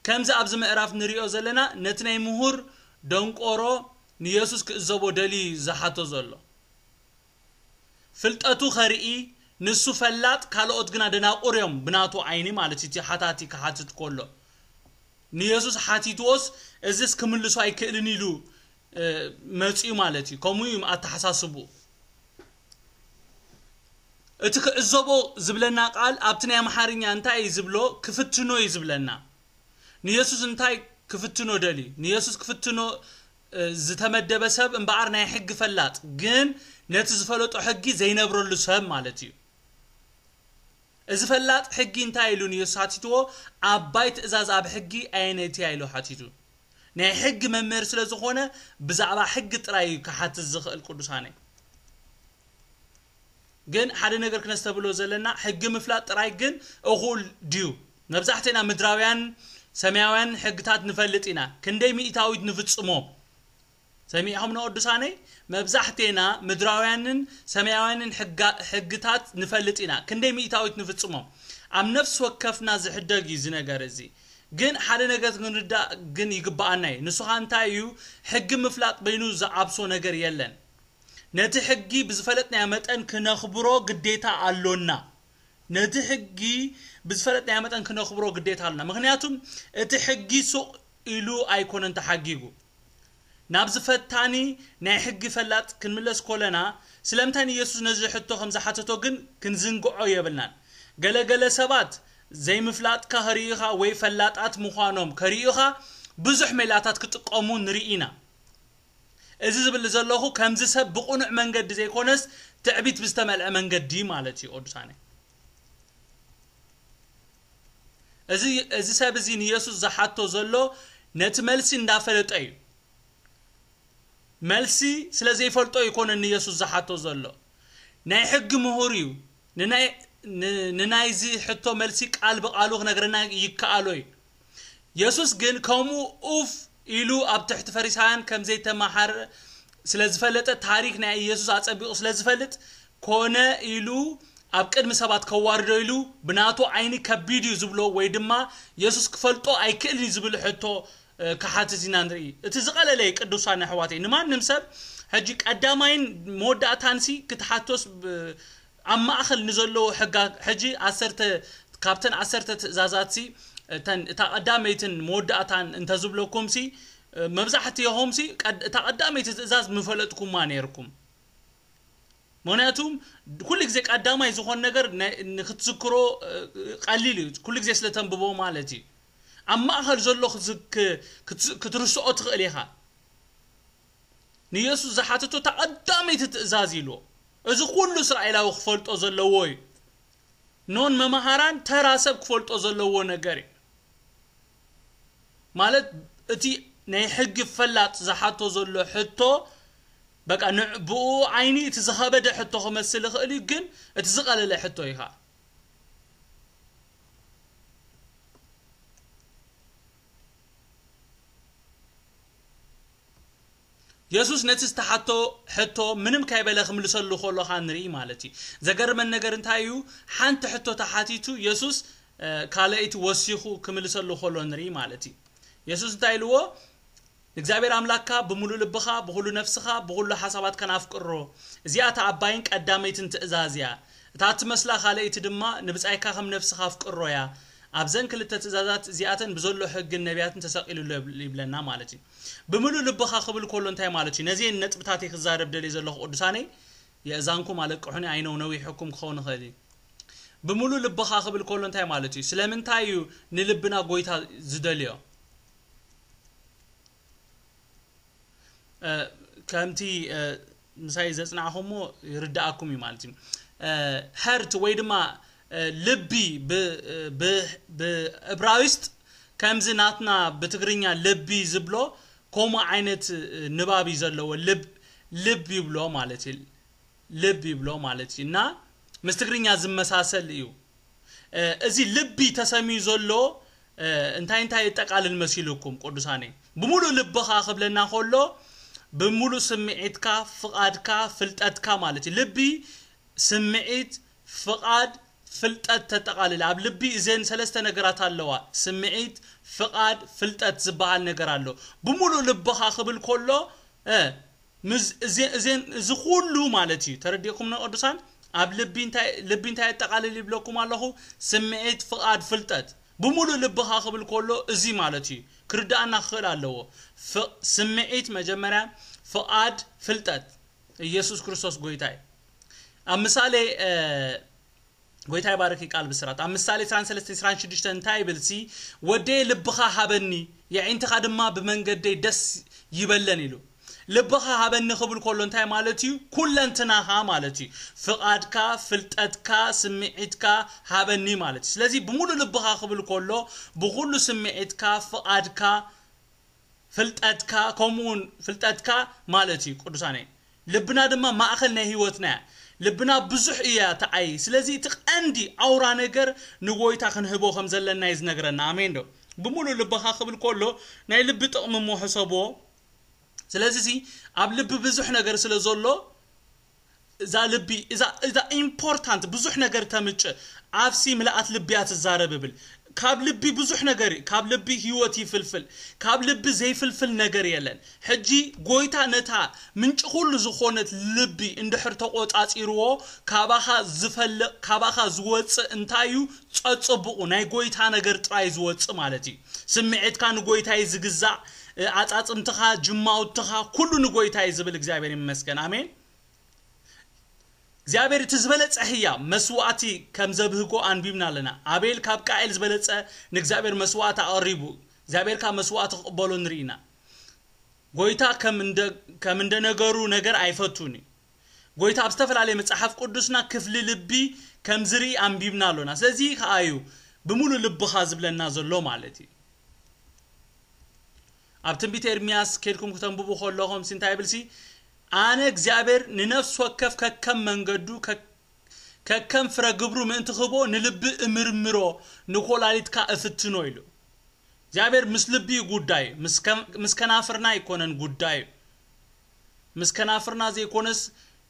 ከምዚ ኣብዚ ምዕራፍ ንሪኦ ዘለና ነቲ ናይ ምሁር ደንቆሮ ንየሱስ ክእዘቦ ደልዩ ዝሓቶ ዘሎ። ፍልጠቱ ከርኢ ንሱ ፈላጥ ካልኦት ግና ደናቁር እዮም ብናቱ ዓይኒ ማለት እቲ ሓታቲ ክሓትት ከሎ ንየሱስ ሓቲትዎስ እዝስ ክምልሶ ኣይክእልን ኢሉ መፅኡ ማለት እዩ። ከምኡ እዩ ኣተሓሳስቡ። እቲ ክዕዘቦ ዝብለና ቃል ኣብቲ ናይ ኣምሓርኛ እንታይ እዩ ዝብሎ? ክፍትኖ እዩ ዝብለና። ንየሱስ እንታይ ክፍትኖ ደልዩ? ንየሱስ ክፍትኖ ዝተመደበ ሰብ እምበኣር ናይ ሕጊ ፈላጥ ግን ነቲ ዝፈለጦ ሕጊ ዘይነብረሉ ሰብ ማለት እዩ። እዚ ፈላጥ ሕጊ እንታይ ኢሉ ንየሱስ ሓቲትዎ? ኣባይ ትእዛዝ ኣብ ሕጊ ኣየነይቲ እያ ኢሉ ሓቲቱ። ናይ ሕጊ መምህር ስለ ዝኾነ ብዛዕባ ሕጊ ጥራይ እዩ ክሓትት ዝኽእል ቅዱሳነይ። ግን ሓደ ነገር ክነስተብሎ ዘለና ሕጊ ምፍላጥ ጥራይ ግን እኹል ድዩ? መብዛሕቴና ምድራውያን ሰማያውያን ሕግታት ንፈልጥ ኢና። ክንደይ ሚእታዊት ንፍጽሞ? ሰሚዕኹም ንቅዱሳነይ? መብዛሕቴና ምድራውያንን ሰማያውያንን ሕጋ- ሕግታት ንፈልጥ ኢና። ክንደይ ሚእታዊት ንፍጽሞ? ኣብ ነፍሲ ወከፍና ዝሕደግ እዩ እዚ ነገር እዚ። ግን ሓደ ነገር ክንርዳእ ግን ይግባኣና እዩ። ንሱ ኸኣ እንታይ እዩ? ሕጊ ምፍላጥ በይኑ ዝዓብሶ ነገር የለን። ነቲ ሕጊ ብዝፈለጥናዮ መጠን ክነኽብሮ ግዴታ ኣሎና። ነቲ ሕጊ ብዝፈለጥናዮ መጠን ክነኽብሮ ግዴታ ኣሎና። ምኽንያቱም እቲ ሕጊ ሱቕ ኢሉ ኣይኮነን ተሓጊጉ። ናብዚ ፈታኒ ናይ ሕጊ ፈላጥ ክንምለስ ኮለና ስለምንታይ ንየሱስ ነዚ ሕቶ ከም ዝሓተቶ ግን ክንዝንግዖ የብልናን። ገለገለ ሰባት ዘይምፍላጥካ ከርእዩኻ ወይ ፈላጣት ምዃኖም ከርእዩኻ ብዙሕ ሜላታት ክጥቀሙ ንርኢ ኢና። እዚ ዝብል ዘለኹ ከምዚ ሰብ ብቕኑዕ መንገዲ ዘይኮነስ ትዕቢት ብዝተመልዐ መንገዲ ማለት እዩ። ቅዱሳነ እዚ እዚ ሰብ እዚ ንየሱስ ዝሓቶ ዘሎ ነቲ መልሲ እንዳፈለጠ እዩ። መልሲ ስለ ዘይፈልጦ ይኮነ ንየሱስ ዝሓቶ ዘሎ ናይ ሕጊ ምሁር እዩ። ንናይ- ን- ንናይዚ ሕቶ መልሲ ቃል ብቃሉ ክነግረና ይከኣሎ እዩ። የሱስ ግን ከምኡ ኡፍ ኢሉ ኣብ ትሕቲ ፈሪሳውያን ከም ዘይተመሃረ ስለ ዝፈለጠ ታሪክ ናይ ኢየሱስ ኣጸቢቑ ስለ ዝፈልጥ ኮነ ኢሉ ኣብ ቅድሚ ሰባት ከዋርዶ ኢሉ ብናቱ ዓይኒ ከቢድ እዩ ዝብሎ ወይ ድማ የሱስ ክፈልጦ ኣይክእልን እዩ ዝብል ሕቶ ክሓትት ኢና ንርኢ። እቲ ዝቐለለ እዩ ቅዱሳን ኣሕዋተይ ንማንም ሰብ ሕጂ ቀዳማይን መወዳእታንሲ ክትሓቶስ ኣብ ማእኸል ንዘለዉ ሕጋ ሕጂ ዓሰርተ ካብተን ዓሰርተ ትእዛዛትሲ እተን እታ ቀዳመይትን መወዳእታን እንተዝብለኩምሲ መብዛሕትኹምሲ እታ ቀዳመይቲ ትእዛዝ ምፈለጥኩማ ነይርኩም። ምክንያቱም ኩሉ ግዜ ቀዳማይ ዝኾን ነገር ንክትዝክሮ ቀሊል እዩ። ኩሉ ግዜ ስለ ተንብቦ ማለት እዩ። ኣብ ማእኸል ዘሎ ክትርስኦ ትኽእል ኢኻ። ንየሱስ ዝሓተቶ እታ ቀዳመይቲ ትእዛዝ ኢልዎ። እዚ ኩሉ እስራኤላዊ ክፈልጦ ዘለዎ እዩ። ኖን መምሃራን ተራ ሰብ ክፈልጦ ዘለዎ ነገር እዩ። ማለት እቲ ናይ ሕጊ ፈላጥ ዝሓቶ ዘሎ ሕቶ በቃ ብኡ ዓይኒ እቲ ዝኸበደ ሕቶ ክመስል ይኽእል እዩ፣ ግን እቲ ዝቐለለ ሕቶ እዩ ከዓ። የሱስ ነቲ ዝተሓቶ ሕቶ ምንም ካይበለ ክምልሰሉ ከሎ ኸዓ ንርኢ ማለት እዩ። ዘገርመን ነገር እንታይ እዩ? ሓንቲ ሕቶ ተሓቲቱ የሱስ ካልኣይቲ ወሲኹ ክምልሰሉ ከሎ ንርኢ ማለት እዩ። የሱስ እንታይ ኢልዎ? ንእግዚኣብሔር ኣምላክካ ብምሉእ ልብኻ፣ ብኹሉ ነፍስኻ፣ ብኹሉ ሓሳባትካን ኣፍቅሮ። እዚኣ እታ ዓባይን ቀዳመይትን ትእዛዝ እያ። እታ እትመስላ ካልኣይቲ ድማ ንብጻይካ ከም ነፍስኻ ኣፍቅሮ እያ። ኣብዘን ክልተ ትእዛዛት እዚኣተን ብዘሎ ሕግን ነቢያትን ተሰቒሉ ኣሎ ይብለና ማለት እዩ። ብምሉእ ልብኻ ክብል ከሎ እንታይ ማለት እዩ? ነዚአን ነጥብታት እየ ክዛረብ ደልየ ዘለኹ ቅዱሳነይ፣ የእዛንኩም ኣለቅሑኒ፣ ኣይነው ነዊሕኩም ክኸውን ይኽእል እዩ። ብምሉእ ልብኻ ክብል ከሎ እንታይ ማለት እዩ? ስለምንታይ እዩ ንልብና ጎይታ ዝደልዮ? ከምቲ ምሳይ ዘጽናዕኹሞ ይርድኣኩም እዩ ማለት እዩ። ሀርት ወይ ድማ ልቢ ብእብራይስጥ ከምዚ ናትና ብትግርኛ ልቢ ዝብሎ ከምኡ ዓይነት ንባብ እዩ ዘለዎ። ልብ ልብ ይብሎ ማለት እዩ። ልብ ይብሎ ማለት እዩ እና ምስ ትግርኛ ዝመሳሰል እዩ። እዚ ልቢ ተሰምዩ ዘሎ እንታይ እንታይ የጠቃልል መሲልኩም ቅዱሳነይ? ብምሉእ ልብኻ ክብለና ከሎ ብምሉእ ስምዒትካ፣ ፍቓድካ፣ ፍልጠትካ ማለት እዩ። ልቢ፣ ስምዒት፣ ፍቓድ፣ ፍልጠት ተጠቓልል። ኣብ ልቢ እዘን ሰለስተ ነገራት ኣለዋ። ስምዒት፣ ፍቓድ፣ ፍልጠት ዝበሃል ነገር ኣሎ። ብምሉእ ልብኻ ክብል ከሎ፣ እ፣ ምስ-፣ እዜ-፣ እዜን፣ እዚ ኩሉ ማለት እዩ። ተረዲእኩም ነው ቅዱሳን? ኣብ ልቢ እንታይ፣ ልቢ እንታይ የጠቓልል ይብለኩም ኣለኹ? ስምዒት፣ ፍቓድ፣ ፍልጠት። ብምሉእ ልብኻ ክብል ከሎ እዚ ማለት እዩ። ክርድኣና ክኽእል ኣለዎ። ፍ-፣ ስምዒት መጀመርያ፣ ፍቓድ፣ ፍልጠት። ኢየሱስ ክርስቶስ ጎይታ እዩ። ኣብ ምሳሌ፣ እ፣ ጎይታ ይባርክ ቃል ብስራት። ኣብ ምሳሌ ዕስራን ሰለስተን ዕስራን ሽዱሽተን እንታይ ይብል ሲ? "ወደየ ልብኻ ሃበኒ፣ የዒንትኻ ድማ ብመንገደይ ደስ ይበለን" ኢሉ። ልብኻ ሃበኒ ክብል ከሎ እንታይ ማለት እዩ? ኩለንትናኻ ማለት እዩ። ፍቓድካ፣ ፍልጠትካ፣ ስምዒትካ ሃበኒ ማለት እዩ። ስለዚ ብምሉእ ልብኻ ክብል ከሎ ብኹሉ ስምዒትካ፣ ፍቓድካ፣ ፍልጠትካ፣ ከምኡ እውን ፍልጠትካ ማለት እዩ። ቅዱሳነይ፣ ልብና ድማ ማእኸል ናይ ህይወትና እያ። ልብና ብዙሕ እያ ትዓይ። ስለዚ እቲ ቀንዲ ኣውራ ነገር ንጎይታ ክንህቦ ከም ዘለና እዩ ዝነግረና። ኣሜን ዶ? ብምሉእ ልብኻ ክብል ከሎ ናይ ልቢ ጥቕሚ እሞ ሕሰብዎ። ስለዚ እዚ ኣብ ልቢ ብዙሕ ነገር ስለ ዘሎ እዛ ልቢ፣ እዛ፣ እዛ ኢምፖርታንት ብዙሕ ነገር ተምጭ፣ ኣፍሲ ምልኣት ልቢ እያ ትዛረብ እብል። ካብ ልቢ ብዙሕ ነገር፣ ካብ ልቢ ህይወት ይፍልፍል፣ ካብ ልቢ ዘይፍልፍል ነገር የለን። ሕጂ ጎይታ ነታ ምንጪ ኩሉ ዝኾነት ልቢ እንድሕር ተቆጻጺርዎ፣ ካባኻ ዝፈልቕ፣ ካባኻ ዝወጽእ እንታይ እዩ? ጸጽብቑ ናይ ጎይታ ነገር ጥራይ ዝወጽእ ማለት እዩ። ስምዒትካ ንጎይታ እዩ ዝግዛእ፣ እ፣ ኣጻጽምትኻ፣ ጅማውትኻ፣ ኩሉ ንጎይታ እዩ ዝብል። እግዚኣብሔር ይመስገን። ኣሜን። እግዚኣብሔር እቲ ዝበለጸ ህያብ መስዋዕቲ ከም ዘብህጎ ኣንቢብና ኣለና። ኣቤል ካብ ቃኤል ዝበለጸ ንእግዚኣብሔር መስዋዕቲ ኣቐሪቡ፣ እግዚኣብሔር ካብ መስዋዕቲ ክቕበሎ ንርኢ ኢና። ጎይታ ከም እንደ-፣ ከም እንደ ነገሩ ነገር ኣይፈቱን እዩ። ጎይታ ኣብ ዝተፈላለየ መጽሓፍ ቅዱስና ክፍሊ ልቢ ከም ዝርኢ ኣንቢብና ኣሎና። ስለዚ ከኣ እዩ ብምሉእ ልብኻ ዝብለና ዘሎ ማለት እዩ። ኣብ ትንቢት ኤርምያስ ኬድኩም ክተንብቡ ከለኹም ሲ እንታይ ይብል ሲ? "ኣነ እግዚኣብሔር ንነፍሲ ወከፍ ከከም መንገዱ፣ ከ-፣ ከከም ፍረ ግብሩ ምእንቲ ክህቦ ንልቢ እምርምሮ፣ ንኮላሊትካ እፍትኖ" ኢሉ። እግዚኣብሔር ምስ ልቢ እዩ ጉዳዩ፣ ምስ ከ-፣ ምስ ከናፍርና ኣይኮነን ጉዳዩ። ምስ ከናፍርና ዘይኮነስ፣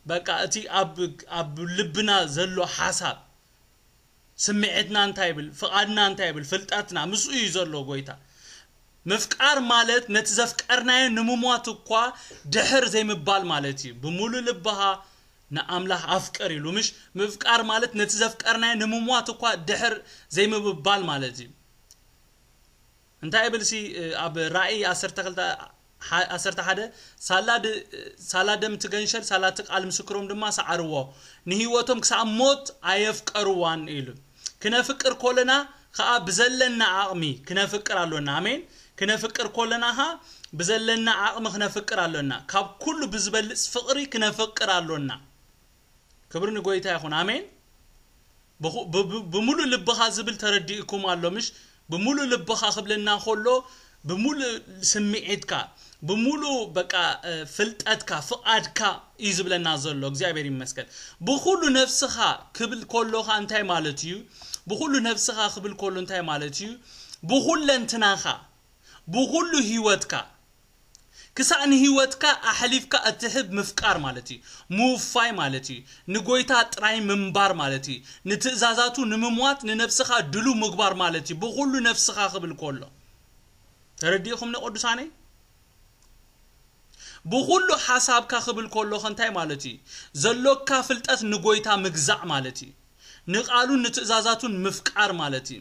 በቃ እቲ ኣብ፣ ኣብ ልብና ዘሎ ሓሳብ፣ ስምዒትና እንታይ ይብል፣ ፍቓድና እንታይ ይብል፣ ፍልጠትና ምስኡ እዩ ዘሎ ጎይታ። ምፍቃር ማለት ነቲ ዘፍቀርናዮ ንምሟት እኳ ድሕር ዘይምባል ማለት እዩ። "ብምሉእ ልብኻ ንኣምላኽ ኣፍቅር" ኢሉ፣ ምሽ? ምፍቃር ማለት ነቲ ዘፍቀርናዮ ንምሟት እኳ ድሕር ዘይምብባል ማለት እዩ። እንታይ ይብል ሲ፣ ኣብ ራእይ ዓሰርተ ክልተ፣ ዓ-፣ ዓሰርተ ሓደ፣ "ሳላ ድ-፣ ሳላ ደም ትገንሸል፣ ሳላ እቲ ቃል ምስክሮም ድማ ሰዓርዎ፣ ንህይወቶም ክሳብ ሞት ኣየፍቀርዋን" ኢሉ። ክነፍቅር ኮለና ከኣ ብዘለና ዓቕሚ ክነፍቅር ኣሎና። ኣሜን። ክነፍቅር ኮለና ከኣ ብዘለና ዓቕሚ ክነፍቅር ኣሎና። ካብ ኩሉ ብዝበልጽ ፍቕሪ ክነፍቅር ኣሎና። ክብሪ ንጎይታ ይኹን። ኣሜን። ብኹ-፣ ብ-፣ ብ-፣ ብምሉእ ልብኻ ዝብል ተረዲእኩም ኣሎ፣ ምሽ? ብምሉእ ልብኻ ክብለና ከሎ፣ ብምሉእ ስምዒትካ፣ ብምሉእ በቃ፣ እ፣ ፍልጠትካ፣ ፍቓድካ እዩ ዝብለና ዘሎ። እግዚኣብሔር ይመስገን። ብኹሉ ነፍስኻ ክብል ከሎ ኸኣ እንታይ ማለት እዩ? ብኹሉ ነፍስኻ ክብል ከሎ እንታይ ማለት እዩ? ብኹለንትናኻ፣ ብኹሉ ህይወትካ፣ ክሳእ ንህይወትካ ኣሕሊፍካ እትህብ ምፍቃር ማለት እዩ። ምውፋይ ማለት እዩ። ንጎይታ ጥራይ ምንባር ማለት እዩ። ንትእዛዛቱ ንምሟት ንነፍስኻ ድሉ ምግባር ማለት እዩ። ብኹሉ ነፍስኻ ክብል ከሎ። ተረዲእኹም ንቅዱሳነይ? ብኹሉ ሓሳብካ ክብል ከሎ ከ እንታይ ማለት እዩ? ዘሎካ ፍልጠት ንጎይታ ምግዛእ ማለት እዩ። ንቃሉን ንትእዛዛቱን ምፍቃር ማለት እዩ።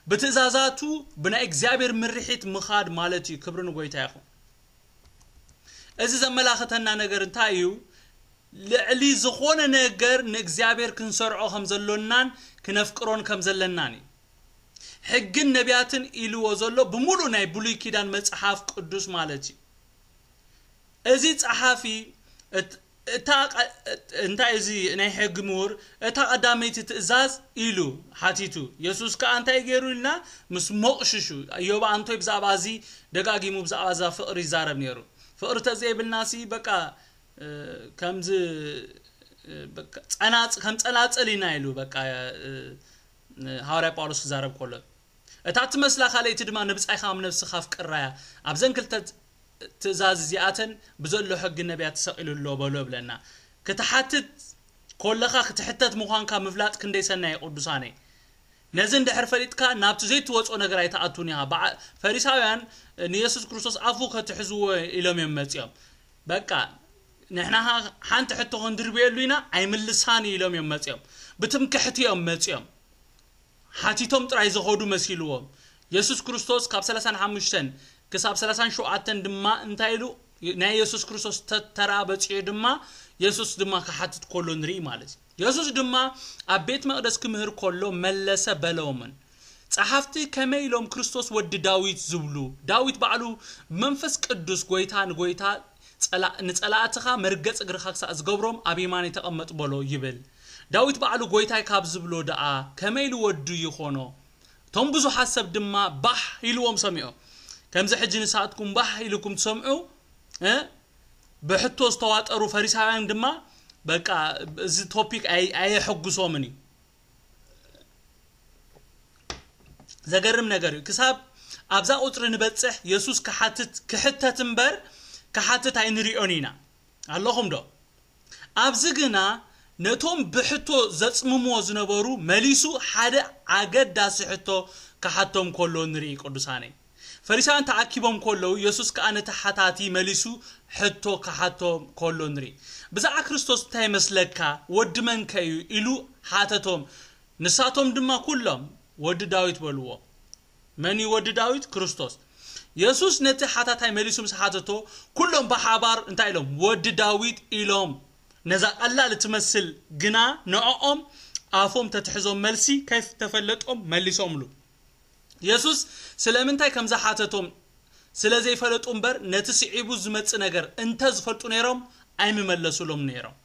ብትእዛዛቱ ብናይ እግዚኣብሔር ምርሒት ምኻድ ማለት እዩ። ክብሪ ንጎይታ ይኹን። እዚ ዘመላኽተና ነገር እንታይ እዩ? ልዕሊ ዝኾነ ነገር ንእግዚኣብሔር ክንሰርዖ ከም ዘሎናን ክነፍቅሮን ከም ዘለናን እዩ። ሕግን ነቢያትን ኢልዎ ዘሎ ብምሉእ ናይ ብሉይ ኪዳን መጽሓፍ ቅዱስ ማለት እዩ። እዚ ጸሓፊ እት-፣ እታ ቀ-፣ እት-፣ እንታይ እዚ ናይ ሕጊ ምሁር እታ ቀዳመይቲ ትእዛዝ ኢሉ ሓቲቱ። የሱስ ከኣ እንታይ ገይሩ ኢልና? ምስ ሞቕሽሹ። እዮብ ኣንቶይ ብዛዕባ እዚ ደጋጊሙ ብዛዕባ እዛ ፍቕሪ ይዛረብ ነይሩ። ፍቕሪ ተዘይብልና ሲ በቃ፣ እ፣ ከምዚ፣ እ፣ በቃ ጸናጽ-፣ ከም ጸናጽል ኢና ኢሉ በቃ፣ እ፣ እ፣ ሃዋርያ ጳውሎስ ክዛረብ ከሎ። እታ ትመስላ ካልኣይቲ ድማ ንብጻይኻ ከም ነብስኻ ኣፍቅራ እያ። ኣብዘን ክልተ ትእዛዝ እዚኣተን ብዘሎ ሕጊ ነቢያት ተሰቒሉ ኣሎ በሎ ይብለና። ክትሓትት ኮለኻ ክትሕተት ምዃንካ ምፍላጥ ክንደይ ሰናይ እዩ ቅዱሳነይ። ነዚ እንድሕር ፈሊጥካ ናብቲ ዘይትወፅኦ ነገር ኣይትኣቱን ኢኻ። በዓ- ፈሪሳውያን ንየሱስ ክርስቶስ ኣፉ ከትሕዝዎ ኢሎም እዮም መፂኦም። በቃ ንሕና ሓንቲ ሕቶ ክንድርብየሉ ኢና ኣይምልሳን ኢሎም እዮም መፂኦም። ብትምክሕቲ እዮም መፂኦም። ሓቲቶም ጥራይ ዝኸዱ መሲልዎም። የሱስ ክርስቶስ ካብ ሰላሳን ሓሙሽተን ክሳብ ሰላሳን ሸውዓተን ድማ እንታይ ኢሉ ናይ የሱስ ክርስቶስ ተራ በፂሑ ድማ የሱስ ድማ ክሓትት ከሎ ንርኢ ማለት እዩ። የሱስ ድማ ኣብ ቤት መቕደስ ክምህር ከሎ መለሰ በሎምን፣ ጸሓፍቲ ከመይ ኢሎም ክርስቶስ ወዲ ዳዊት ዝብሉ? ዳዊት ባዕሉ ብመንፈስ ቅዱስ ጎይታ ንጎይታ ንጸላእትኻ መርገጽ እግርኻ ክሳእ ዝገብሮም ኣብ የማነይ ተቐመጥ በሎ ይብል። ዳዊት ባዕሉ ጎይታይ ካብ ዝብሎ ደኣ ከመይ ኢሉ ወዱ ይኾኖ? እቶም ብዙሓት ሰብ ድማ ባህ ኢልዎም ሰሚዖም። ከምዚ ሕጂ ንስኻትኩም ባህ ኢልኩም ትሰምዑ እ ብሕቶ ዝተዋጠሩ ፈሪሳውያን ድማ በቃ እዚ ቶፒክ ኣየሐጉሶምን እዩ። ዘገርም ነገር እዩ። ክሳብ ኣብዛ ቁፅሪ ንበፅሕ የሱስ ክሓትት ክሕተት እምበር ክሓትት ኣይንሪኦን ኢና። ኣለኹም ዶ? ኣብዚ ግና ነቶም ብሕቶ ዘፅምምዎ ዝነበሩ መሊሱ ሓደ ኣገዳሲ ሕቶ ክሓቶም ከሎ ንርኢ። ቅዱሳነይ፣ ፈሪሳውያን ተኣኪቦም ከለዉ የሱስ ከኣ ነቲ ሓታቲ መሊሱ ሕቶ ክሓቶም ከሎ ንርኢ። ብዛዕባ ክርስቶስ እንታይ ይመስለካ? ወዲ መንከ እዩ? ኢሉ ሓተቶም። ንሳቶም ድማ ኩሎም ወዲ ዳዊት በልዎ። መን እዩ ወዲ ዳዊት? ክርስቶስ። የሱስ ነቲ ሓታታይ መሊሱ ምስ ሓተቶ ኩሎም ብሓባር እንታይ ኢሎም? ወዲ ዳዊት ኢሎም። ነዛ ቀላል እትመስል ግና ንዕኦም ኣፎም ተትሕዞም መልሲ ከይተፈለጦም መሊሶምሉ። የሱስ ስለምንታይ ከም ዝሓተቶም ስለ ዘይፈለጡ እምበር ነቲ ስዒቡ ዝመጽእ ነገር እንተ ዝፈልጡ ነይሮም ኣይምመለሱሎም ነይሮም።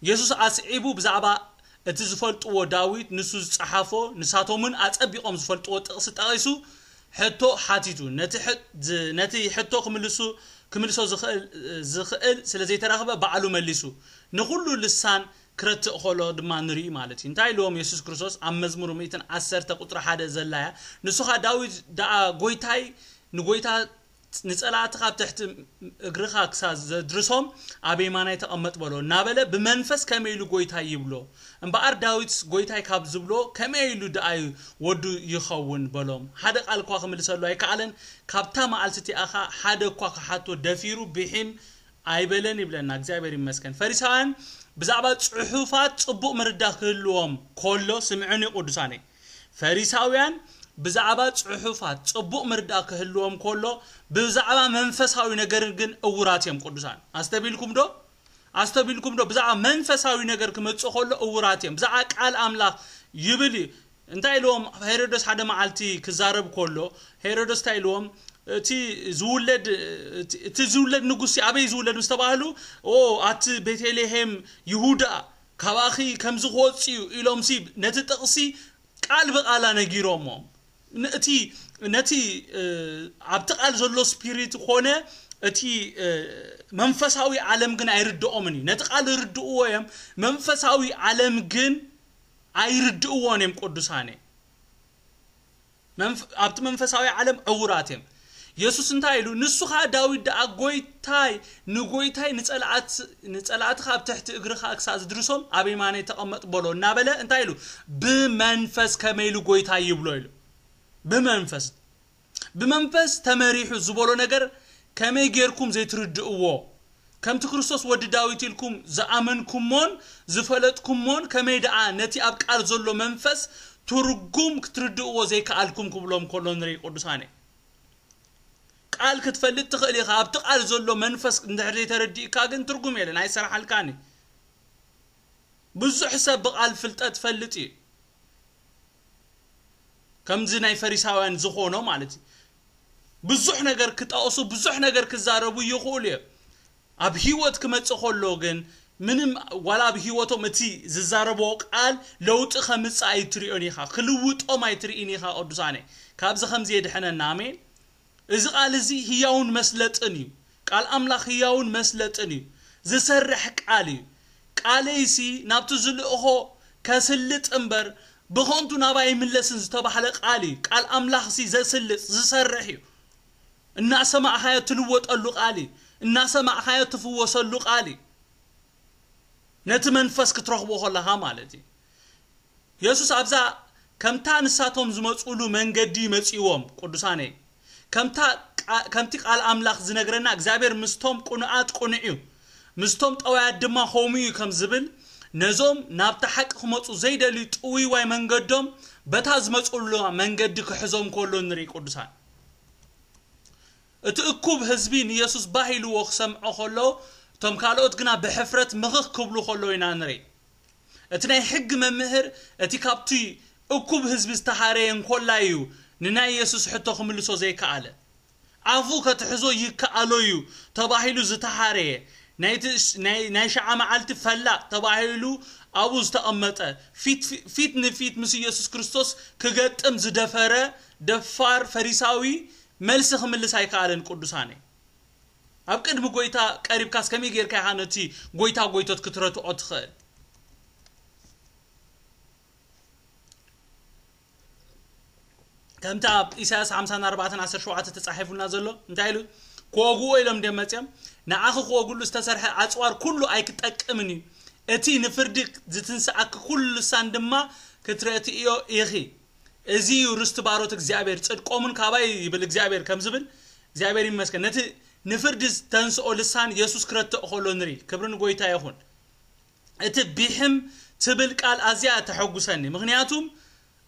የሱስ ኣስዒቡ ብዛዕባ እቲ ዝፈልጥዎ ዳዊት ንሱ ዝጸሓፎ ንሳቶም እውን ኣጸቢቖም ዝፈልጥዎ ጥቕሲ ጠቒሱ ሕቶ ሓቲቱ። ነቲ ሕቶ ክምልሱ ክምልሶ ዝኽእል ስለ ዘይተረኽበ ባዕሉ መሊሱ ንኹሉ ልሳን ክረትእ ከሎ ድማ ንርኢ ማለት እዩ። እንታይ ኢልዎም የሱስ ክርስቶስ ኣብ መዝሙር ሚእትን ዓሰርተ ቁፅሪ ሓደ ዘላያ ንሱኻ ዳዊት ደኣ ጎይታይ ንጎይታ ንጸላእትኻ ኣብ ትሕቲ እግርኻ ክሳብ ዘድርሶም ኣብ የማናይ ተቐመጥ በሎ እናበለ ብመንፈስ ከመይ ኢሉ ጎይታይ ይብሎ? እምበኣር ዳዊትስ ጎይታይ ካብ ዝብሎ ከመይ ኢሉ ደኣዩ ወዱ ይኸውን በሎም። ሓደ ቃል እኳ ክምልሰሉ ኣይከኣለን። ካብታ መዓልቲ እቲኣ ኸኣ ሓደ እኳ ክሓቶ ደፊሩ ብሒም ኣይበለን ይብለና። እግዚኣብሔር ይመስገን። ፈሪሳውያን ብዛዕባ ጽሑፋት ጽቡቕ ምርዳ ክህልዎም ከሎ ስምዕኒ ቅዱሳነይ። ፈሪሳውያን ብዛዕባ ጽሑፋት ጽቡቕ ምርዳ ክህልዎም ከሎ ብዛዕባ መንፈሳዊ ነገር ግን እውራት እዮም ቅዱሳን። ኣስተቢልኩም ዶ? ኣስተቢልኩም ዶ? ብዛዕባ መንፈሳዊ ነገር ክመጽእ ከሎ እውራት እዮም። ብዛዕባ ቃል ኣምላኽ ይብል እዩ። እንታይ ኢልዎም ሄሮዶስ ሓደ መዓልቲ ክዛረብ ከሎ ሄሮዶስ እንታይ ኢልዎም እቲ ዝውለድ እቲ ዝውለድ ንጉስ ኣበይ ዝውለድ ምስ ተባህሉ ኦ ኣቲ ቤተልሔም ይሁዳ ካባኺ ከምዚ ክወፅ እዩ ኢሎም ሲ ነቲ ጥቕሲ ቃል ብቃላ ነጊሮሞ እቲ ነቲ ኣብቲ ቃል ዘሎ ስፒሪት ኮነ እቲ መንፈሳዊ ዓለም ግን ኣይርድኦምን እዩ። ነቲ ቃል ይርድእዎ እዮም፣ መንፈሳዊ ዓለም ግን ኣይርድእዎን እዮም። ቅዱሳነ ኣብቲ መንፈሳዊ ዓለም ዕውራት እዮም። የሱስ እንታይ ኢሉ ንሱ ኸዓ ዳዊት ደኣ ጎይታይ ንጎይታይ ንጸላእትኻ ኣብ ትሕቲ እግርኻ ክሳእ ዝድርሶም ኣብ የማነይ ተቐመጥ በሎ እናበለ እንታይ ኢሉ ብመንፈስ ከመይ ኢሉ ጎይታይ ይብሎ ኢሉ ብመንፈስ ብመንፈስ ተመሪሑ ዝበሎ ነገር ከመይ ጌርኩም ዘይትርድእዎ ከምቲ ክርስቶስ ወዲ ዳዊት ኢልኩም ዝኣመንኩሞን ዝፈለጥኩሞን ከመይ ደኣ ነቲ ኣብ ቃል ዘሎ መንፈስ ትርጉም ክትርድእዎ ዘይከኣልኩም ክብሎም ከሎ ንርኢ ቅዱሳነ ቃል ክትፈልጥ ትኽእል ኢኻ ኣብቲ ቃል ዘሎ መንፈስ እንድሕር ዘይተረዲእካ ግን ትርጉም የለን ኣይሰራሓልካን ብዙሕ ሰብ ብቃል ፍልጠት ፈልጥ እዩ ከምዚ ናይ ፈሪሳውያን ዝኾኖ ማለት እዩ ብዙሕ ነገር ክጠቕሱ ብዙሕ ነገር ክዛረቡ ይኽእሉ እዮም ኣብ ህይወት ክመጽእ ከሎ ግን ምንም ዋላ ኣብ ህይወቶም እቲ ዝዛረብዎ ቃል ለውጢ ከምጽእ ኣይትሪኦን ኢኻ ክልውጦም ኣይትርኢን ኢኻ ቅዱሳነ ካብዚ ከምዚ የድሕነና ኣሜን እዚ ቃል እዚ ህያውን መስለጥን እዩ ቃል ኣምላኽ ህያውን መስለጥን እዩ ዝሰርሕ ቃል እዩ ቃለይሲ ናብቲ ዝልእኾ ከስልጥ እምበር ብኸንቱ ናባይ ይምለስን ዝተባህለ ቃል እዩ ቃል ኣምላኽሲ ዘስልጥ ዝሰርሕ እዩ እናሰማዕኻዮ ትልወጠሉ ቃል እዩ። እናሰማዕኻዮ ትፍወሰሉ ቃል እዩ። ነቲ መንፈስ ክትረኽቦ ከለኻ ማለት እዩ። የሱስ ኣብዛ ከምታ ንሳቶም ዝመጽኡሉ መንገዲ መጺዎም፣ ቅዱሳነይ። ከምታ ቃ-፣ ከምቲ ቃል ኣምላኽ ዝነግረና እግዚኣብሔር ምስቶም ቅኑዓት ቅኑዕ እዩ፣ ምስቶም ጠዋያት ድማ ከምኡ እዩ ከም ዝብል፣ ነዞም ናብቲ ሓቂ ክመጹ ዘይደልዩ ጥውይዋይ መንገዶም በታ ዝመጽኡሉ መንገዲ ክሕዞም ከሎ ንርኢ ቅዱሳን። እቲ እኩብ ህዝቢ ንየሱስ ባህ ኢልዎ ክሰምዖ ከሎ፣ እቶም ካልኦት ግና ብሕፍረት ምኽኽ ክብሉ ከለዉ ኢና ንርኢ። እቲ ናይ ሕጊ መምህር፣ እቲ ካብቲ እኩብ ህዝቢ ዝተሓረየ እንኮላ እዩ ንናይ የሱስ ሕቶ ክምልሶ ዘይከኣለ። ኣፉ ከትሕዞ ይከኣሎ እዩ ተባሂሉ ዝተሓረየ፣ ናይቲ ሽ-፣ ናይ፣ ናይ ሸዓ መዓልቲ ፈላጥ ተባሂሉ ኣብኡ ዝተቐመጠ፣ ፊት፣ ፊት ንፊት ምስ ኢየሱስ ክርስቶስ ክገጥም ዝደፈረ ደፋር ፈሪሳዊ መልሲ ክምልስ ኣይከኣለን። ቅዱሳነይ፣ ኣብ ቅድሚ ጎይታ ቀሪብካስ ከመይ ጌርካ ኢኻ ነቲ ጎይታ ጎይቶት ክትረትዖ ትኽእል? ከምቲ ኣብ ኢሳያስ ሓምሳን ኣርባዕተን ዓሰርተ ሸውዓተ ተጻሒፉልና ዘሎ እንታይ ኢሉ? ክወግኡ ኢሎም እንደ መጽዮም፣ ንዓኺ ክወግሉ ዝተሰርሐ ኣጽዋር ኩሉ ኣይክጠቅምን እዩ። እቲ ንፍርዲ ዝትንስኣኪ ኩሉ ልሳን ድማ ክትረትእዮ ኢኺ። እዚ እዩ ርስቲ ባሮት እግዚኣብሔር፣ ጽድቆምን ካባይ ይብል እግዚኣብሔር ከም ዝብል፣ እግዚኣብሔር ይመስገን። ነቲ ንፍርዲ ዝተንስኦ ልሳን የሱስ ክረትእ ከሎ ንርኢ። ክብሪ ንጎይታ ይኹን። እቲ ቢሕም ትብል ቃል ኣዝያ ተሐጉሰኒ። ምኽንያቱም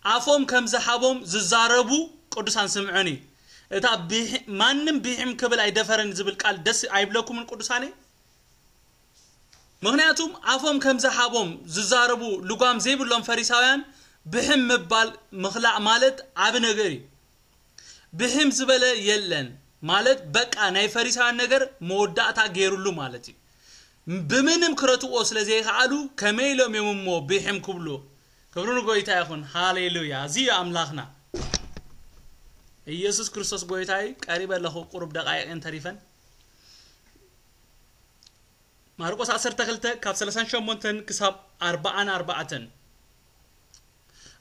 ኣፎም ከም ዝሃቦም ዝዛረቡ ቅዱሳን ስምዑኒ። እታ ቢሕ-፣ ማንም ቢሕም ክብል ኣይደፈረን ዝብል ቃል ደስ ኣይብለኩምን ቅዱሳነይ? ምኽንያቱም ኣፎም ከም ዝሃቦም ዝዛረቡ ልጓም ዘይብሎም ፈሪሳውያን ብሕም ምባል ምኽላእ ማለት ዓቢ ነገር እዩ። ብሕም ዝበለ የለን ማለት በቃ ናይ ፈሪሳውያን ነገር መወዳእታ ገይሩሉ ማለት እዩ። ብምንም ክረትዎ ስለ ዘይከኣሉ ከመይ ኢሎም እዮም እሞ ብሕም ክብሉ? ክብሪ ንጎይታ ይኹን። ሃሌሉያ። እዚ እዩ ኣምላኽና። ኢየሱስ ክርስቶስ ጎይታይ ቀሪበ ኣለኹ። ቁሩብ ደቃይቕ እየን ተሪፈን። ማርቆስ ዓሰርተ ክልተ ካብ ሰላሳን ሸሞንተን ክሳብ ኣርባዓን ኣርባዕተን።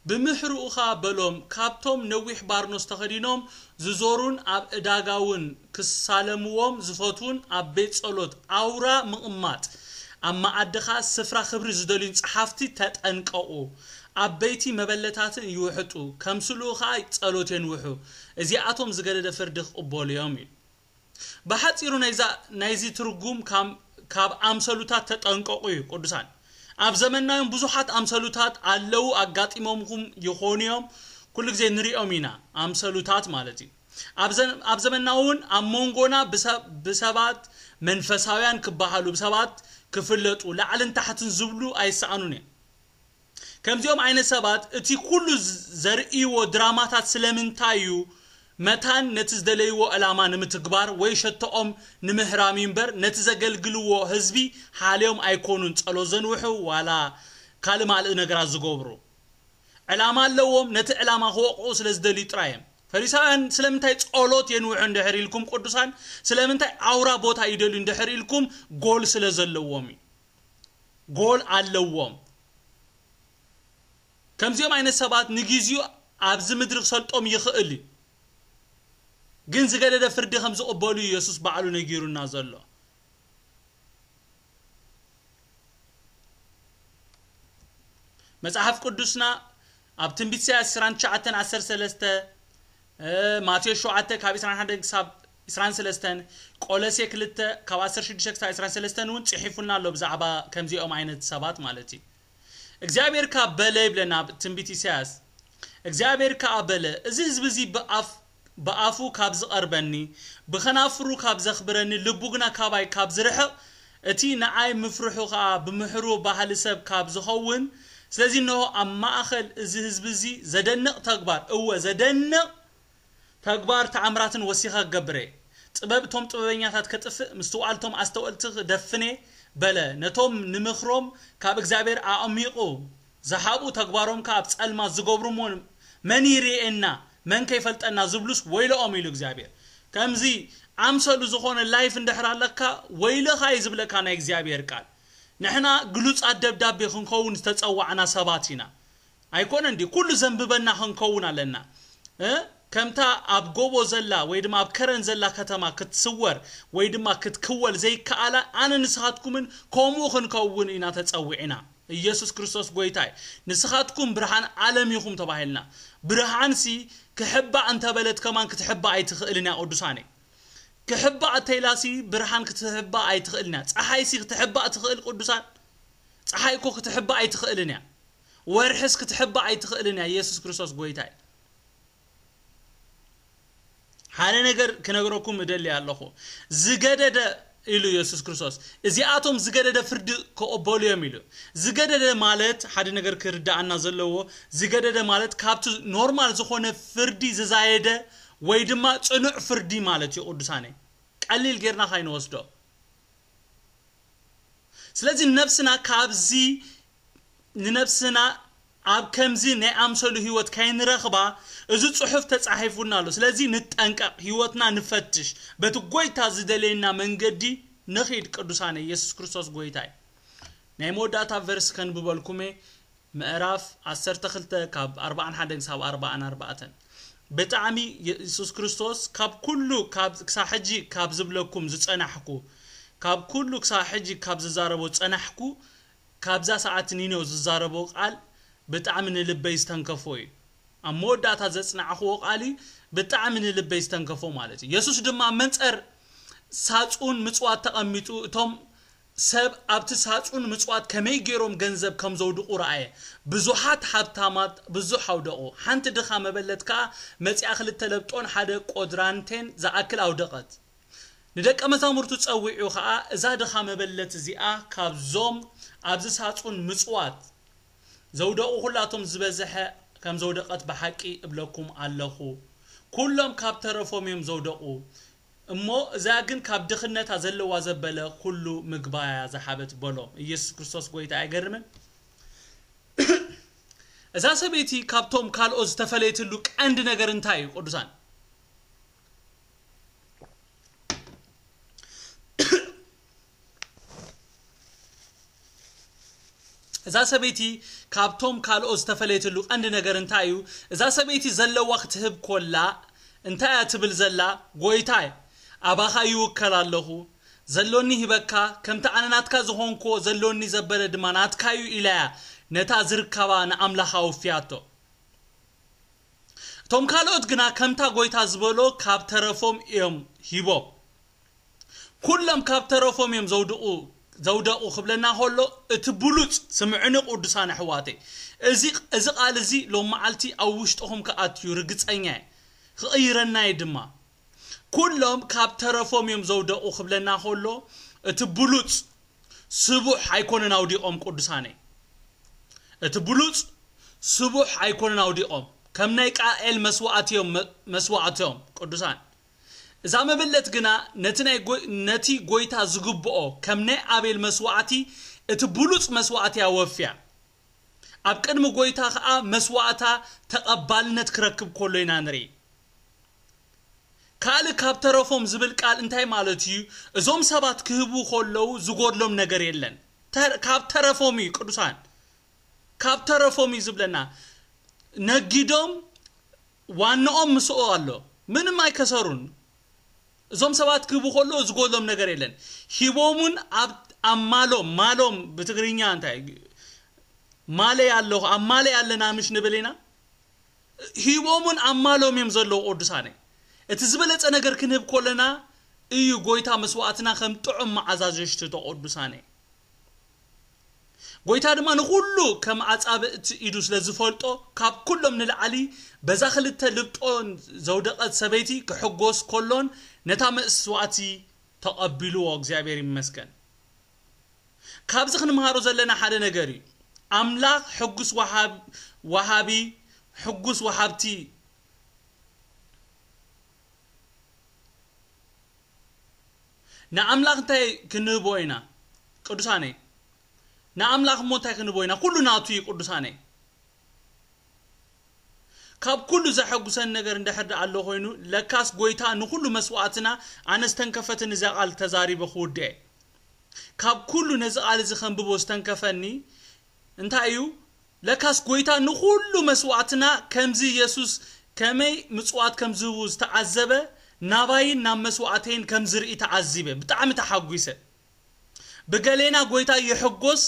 ብምሕርኡ ኸኣ በሎም፣ ካብቶም ነዊሕ ባርኖስ ተኸዲኖም ዝዞሩን ኣብ ዕዳጋ እውን ክሳለምዎም ዝፈትዉን ኣብ ቤት ጸሎት ኣውራ ምቕማጥ፣ ኣብ መኣዲ ኸኣ ስፍራ ክብሪ ዝደልዩን ጸሓፍቲ ተጠንቀቑ። ዓበይቲ መበለታትን ይውሕጡ፣ ከም ስልኡ ኸኣ ጸሎት የንውሑ። እዚኣቶም ዝገደደ ፍርዲ ክቕበሉ እዮም እዩ። ብሓጺሩ ናይዛ፣ ናይዚ ትርጉም ካብ፣ ካብ ኣምሰሉታት ተጠንቀቑ እዩ ቅዱሳን። ኣብ ዘመናውን ብዙሓት ኣምሰሉታት ኣለዉ፣ ኣጋጢሞምኩም ይኾኑ እዮም። ኩሉ ግዜ ንሪኦም ኢና ኣምሰሉታት ማለት እዩ። ኣብ ዘ-፣ ኣብ ዘመናውን ኣብ መንጎና ብሰ-፣ ብሰባት መንፈሳውያን ክበሃሉ፣ ብሰባት ክፍለጡ፣ ላዕልን ታሕትን ዝብሉ ኣይሰኣኑን እዮም። ከምዚኦም ዓይነት ሰባት እቲ ኩሉ ዘርእይዎ ድራማታት ስለምንታይ እዩ? መታን ነቲ ዝደለይዎ ዕላማ ንምትግባር ወይ ሸቶኦም ንምህራም እዩ እምበር፣ ነቲ ዘገልግልዎ ህዝቢ ሓልዮም ኣይኮኑን ጸሎት ዘንውሑ ዋላ ካልእ ማልእ ነገራት ዝገብሩ። ዕላማ ኣለዎም፣ ነቲ ዕላማ ክወቕዑ ስለ ዝደልዩ ጥራይ እዮም። ፈሪሳውያን ስለምንታይ ጸሎት የንውሑ እንድሕር ኢልኩም ቅዱሳን፣ ስለምንታይ ኣውራ ቦታ ይደልዩ እንድሕር ኢልኩም፣ ጎል ስለ ዘለዎም እዩ። ጎል ኣለዎም። ከምዚኦም ዓይነት ሰባት ንጊዜኡ ኣብዚ ምድሪ ክሰልጦም ይኽእል እዩ። ግን ዝገደደ ፍርዲ ከም ዝቕበሉ እዩ የሱስ ባዕሉ ነጊሩና ዘሎ። መጽሓፍ ቅዱስና ኣብ ትንቢት ኢሳያስ ዕስራን ትሽዓተን ዓሰርተ ሰለስተ፣ እ፣ ማቴዎስ ሸውዓተ ካብ ዕስራን ሓደን ክሳብ ዕስራን ሰለስተን፣ ቆሎሴ ክልተ ካብ ዓሰርተ ሽዱሽተ ክሳብ ዕስራን ሰለስተን እውን ጽሒፉልና ኣሎ ብዛዕባ ከምዚኦም ዓይነት ሰባት ማለት እዩ። እግዚኣብሔር ከኣ በለ ይብለና ኣብ ትንቢት ኢሳያስ። እግዚኣብሔር ከኣ በለ፣ እዚ ህዝቢ እዚ ብኣፍ-፣ ብኣፉ ካብ ዝቐርበኒ፣ ብኸናፍሩ ካብ ዘኽብረኒ፣ ልቡ ግና ካባይ ካብ ዝርሕቕ፣ እቲ ንዓይ ምፍርሑ ኸኣ ብምሕሩ ባህሊ ሰብ ካብ ዝኸውን፣ ስለዚ እንሆ ኣብ ማእከል እዚ ህዝቢ እዚ ዘደንቕ ተግባር፣ እወ ዘደንቕ ተግባር ተኣምራትን ወሲኻ ክገብር እየ። ጥበብ እቶም ጥበበኛታት ከጥፍእ፣ ምስትውዓል እቶም ኣስተውዕልቲ ክደፍን እየ በለ። ነቶም ንምኽሮም ካብ እግዚኣብሔር ኣዕሚቑ ዝሃብኡ ተግባሮም ከኣ ኣብ ጸልማት ዝገብሩ እሞ መን ይርእየና? መን ከይፈልጠና ዝብሉስ ወይለኦም ኢሉ እግዚኣብሔር። ከምዚ ኣምሰሉ ዝኾነ ላይፍ እንድሕር ኣለካ ወይለኻ እዩ ዝብለካ ናይ እግዚኣብሔር ቃል። ንሕና ግሉጻት ደብዳቤ ክንከውን ዝተጸዋዕና ሰባት ኢና። ኣይኮነን ድዩ? ኩሉ ዘንብበና ክንከውን ኣለና። እ? ከምታ ኣብ ጎቦ ዘላ ወይ ድማ ኣብ ከረን ዘላ ከተማ ክትስወር ወይ ድማ ክትክወል ዘይከኣላ፣ ኣነ ንስኻትኩምን ከምኡ ክንከውን ኢና ተጸዊዕና። ኢየሱስ ክርስቶስ ጎይታ እዩ። ንስኻትኩም ብርሃን ዓለም ኢኹም ተባሂልና። ብርሃንሲ ክሕባእ እንተበለት ከማን ክትሕባእ ኣይትኽእልን እያ ቅዱሳነይ። ክሕባእ እንተኢላሲ ብርሃን ክትሕባእ ኣይትኽእልን እያ። ፀሓይሲ ክትሕባእ ትኽእል ቅዱሳን? ፀሓይ እኮ ክትሕባእ ኣይትኽእልን እያ። ወርሕስ ክትሕባእ ኣይትኽእልን እያ። ኢየሱስ ክርስቶስ ጎይታ እዩ። ሓደ ነገር ክነግረኩም እደሊ ኣለኹ። ዝገደደ ኢሉ ኢየሱስ ክርስቶስ፣ እዚኣቶም ዝገደደ ፍርዲ ክቕበሉ እዮም ኢሉ። ዝገደደ ማለት ሓደ ነገር ክርዳኣና ዘለዎ፣ ዝገደደ ማለት ካብቲ ኖርማል ዝኾነ ፍርዲ ዝዛየደ ወይ ድማ ጽኑዕ ፍርዲ ማለት እዩ። ቅዱሳነይ፣ ቀሊል ጌርና ካይንወስዶ። ስለዚ ነብስና ካብዚ ንነብስና ኣብ ከምዚ ናይ ኣምሰሉ ህይወት ከይንረኽባ እዚ ጽሑፍ ተጻሒፉና ኣሎ። ስለዚ ንጠንቀቕ፣ ህይወትና ንፈትሽ፣ በቲ ጎይታ ዝደለየና መንገዲ ንኺድ። ቅዱሳነ፣ ኢየሱስ ክርስቶስ ጎይታ እዩ። ናይ መወዳእታ ቨርስ ከንብበልኩሜ፣ ምዕራፍ ዓሰርተ ክልተ ካብ ኣርባዓን ሓደን ክሳብ ኣርባዓን ኣርባዕተን። ብጣዕሚ የሱስ ክርስቶስ ካብ ኩሉ ካብ ክሳብ ሕጂ ካብ ዝብለኩም ዝጸናሕኩ፣ ካብ ኩሉ ክሳብ ሕጂ ካብ ዝዛረቦ ዝጸናሕኩ፣ ካብዛ ሰዓት ኒኖ ዝዛረቦ ቃል ብጣዕሚ ንልበይ ዝተንከፎ እዩ። ኣብ መወዳእታ ዘጽናዕኽዎ ቃል እዩ ብጣዕሚ ንልበይ ዝተንከፎ ማለት እዩ። የሱስ ድማ ኣብ መንጸር ሳጹን ምጽዋት ተቐሚጡ፣ እቶም ሰብ ኣብቲ ሳጹን ምጽዋት ከመይ ገይሮም ገንዘብ ከም ዘውድቑ ረኣየ። ብዙሓት ሃብታማት ብዙሕ ኣውደቑ። ሓንቲ ድኻ መበለት ከኣ መጺኣ ክልተ ለብጦን ሓደ ቆድራንቴን ዝኣክል ኣውደቐት። ንደቀ መዛሙርቱ ጸዊዑ ኸኣ፣ እዛ ድኻ መበለት እዚኣ ካብዞም ኣብዚ ሳጹን ምጽዋት ዘውደቑ ኹላቶም ዝበዝሐ ከም ዘውደቐት ብሓቂ እብለኩም ኣለኹ። ኩሎም ካብ ተረፎም እዮም ዘውደቑ፣ እሞ እዛ ግን ካብ ድኽነታ ዘለዋ ዘበለ ኩሉ ምግባያ ዝሓበት በሎም። ኢየሱስ ክርስቶስ ጎይታ ኣይገርምን? እዛ ሰበይቲ ካብቶም ካልኦት ዝተፈለየትሉ ቀንዲ ነገር እንታይ እዩ? ቅዱሳን፣ እዛ ሰበይቲ ካብቶም ካልኦት ዝተፈለየትሉ ቀንዲ ነገር እንታይ እዩ? እዛ ሰበይቲ ዘለዋ ክትህብ ኮላ እንታይ እያ ትብል ዘላ? ጎይታይ፣ ኣባኻ ይውከል ኣለኹ፣ ዘሎኒ ሂበካ፣ ከምቲ ኣነ ናትካ ዝኾንኩዎ ዘሎኒ ዘበለ ድማ ናትካ እዩ ኢላ እያ ነታ ዝርከባ ንኣምላኽ ኣውፍያቶ። እቶም ካልኦት ግና ከምታ ጎይታ ዝበሎ ካብ ተረፎም እዮም ሂቦም። ኩሎም ካብ ተረፎም እዮም ዘውድቑ፣ ዘውደቑ ክብለና ከሎ፣ እቲ ብሉጽ፣ ስምዕኒ ቅዱሳን ኣሕዋተይ፣ እዚ፣ እዚ ቃል እዚ ሎም መዓልቲ ኣብ ውሽጥኹም ክኣትዩ ርግጸኛ እየ። ክቕይረና እየ ድማ። ኩሎም ካብ ተረፎም እዮም ዘውደቑ ክብለና ከሎ፣ እቲ ብሉጽ ስቡሕ ኣይኮነን ኣውዲቖም ቅዱሳነይ። እቲ ብሉጽ ስቡሕ ኣይኮነን ኣውዲቖም። ከም ናይ ቃኤል መስዋዕቲ እዮም መ-፣ መስዋዕቶም ቅዱሳን። እዛ መበለት ግና ነቲ ናይ ጎ-፣ ነቲ ጎይታ ዝግብኦ ከም ናይ ኣቤል መስዋዕቲ እቲ ብሉጽ መስዋዕቲ ኣወፍያ። ኣብ ቅድሚ ጎይታ ኸኣ መስዋዕታ ተቐባልነት ክረክብ ከሎ ኢና ንርኢ። ካልእ ካብ ተረፎም ዝብል ቃል እንታይ ማለት እዩ? እዞም ሰባት ክህቡ ከለዉ ዝጎድሎም ነገር የለን። ተር-፣ ካብ ተረፎም እዩ ቅዱሳን። ካብ ተረፎም እዩ ዝብለና። ነጊዶም ዋንኦም ምስኡ ኣሎ። ምንም ኣይከሰሩን። እዞም ሰባት ክህቡ ከለዉ ዝጎድሎም ነገር የለን። ሂቦምን ኣብ፣ ኣብ ማሎም፣ ማሎም ብትግርኛ እንታይ? ማለይ ኣለኹ፣ ኣብ ማለይ ኣለና ምሽ ንብል ኢና። ሂቦምን ኣብ ማሎም እዮም ዘለዉ ቅዱሳነይ። እቲ ዝበለጸ ነገር ክንህብ ከለና እዩ ጎይታ መስዋዕትና ከም ጥዑም መዓዛ ዘሽትቶ ቅዱሳነይ። ጎይታ ድማ ንኹሉ ከም ኣጻብእቲ ኢዱ ስለ ዝፈልጦ፣ ካብ ኩሎም ንላዕሊ በዛ ክልተ ልብጦን ዘውደቐት ሰበይቲ ክሕጎስ ከሎን ነታ መስዋዕቲ ተቐቢልዎ። እግዚኣብሔር ይመስገን። ካብዚ ክንምሃሮ ዘለና ሓደ ነገር እዩ። ኣምላኽ ሕጉስ ወሃብ-፣ ወሃቢ፣ ሕጉስ ወሃብቲ። ንኣምላኽ እንታይ ክንህቦ ኢና? ቅዱሳነይ፣ ንኣምላኽ እሞ እንታይ ክንህቦ ኢና? ኩሉ ናቱ እዩ ቅዱሳነይ። ካብ ኩሉ ዘሐጉሰን ነገር እንድሕር ደኣ ኣሎ ኮይኑ፣ ለካስ ጎይታ ንኹሉ መስዋዕትና ኣነ ዝተንከፈትን እዛ ቃል ተዛሪበ ክውድኤ። ካብ ኩሉ ነዚ ቃል እዚ ከንብቦ ዝተንከፈኒ እንታይ እዩ? ለካስ ጎይታ ንኹሉ መስዋዕትና ከምዚ ኢየሱስ ከመይ ምጽዋት ከም ዝህቡ ዝተዓዘበ፣ ናባይን ናብ መስዋዕተይን ከም ዝርኢ ተዓዚበ። ብጣዕሚ ተሓጒሰ። ብገሌና ጎይታ ይሕጎስ፣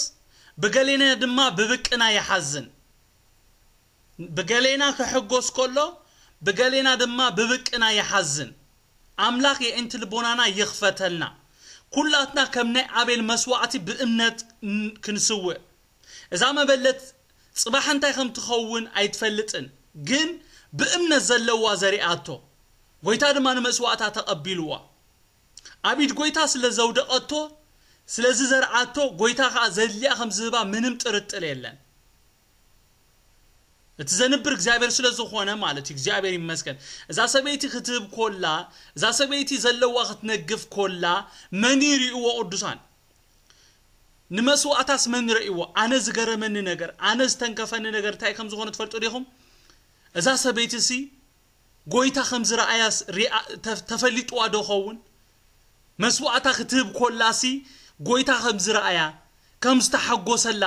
ብገሌና ድማ ብብቅና ይሓዝን። ብገሌና ክሕጎስ ከሎ፣ ብገሌና ድማ ብብቅና ይሓዝን። ኣምላኽ የዒንቲ ልቦናና ይኽፈተልና። ኩላትና ከም ናይ ኣቤል መስዋዕቲ ብእምነት ን-፣ ክንስውእ። እዛ መበለት ጽባሕ እንታይ ከም ትኸውን ኣይትፈልጥን፣ ግን ብእምነት ዘለዋ ዘሪኣቶ፣ ጎይታ ድማ ንመስዋዕታ ተቐቢልዋ። ኣብ ኢድ ጎይታ ስለ ዘውደቐቶ፣ ስለ ዝዘርዓቶ፣ ጎይታ ኸኣ ዘድልያ ከም ዝህባ ምንም ጥርጥር የለን። እቲ ዘንብር እግዚኣብሔር ስለ ዝኾነ ማለት እዩ። እግዚኣብሔር ይመስገን። እዛ ሰበይቲ ክትህብ ኮላ፣ እዛ ሰበይቲ ዘለዋ ክትነግፍ ኮላ፣ መን ይርእይዎ ቅዱሳን? ንመስዋዕታስ መን ረእይዎ? ኣነ ዝገረመኒ ነገር፣ ኣነ ዝተንከፈኒ ነገር እንታይ ከም ዝኾነ ትፈልጡ ዲኹም? እዛ ሰበይቲ ሲ ጎይታ ከም ዝረኣያስ ሪኣ-፣ ተ-፣ ተፈሊጥዋ ዶ ኸውን? መስዋዕታ ክትህብ ኮላሲ ጎይታ ከም ዝረኣያ፣ ከም ዝተሓጎሰላ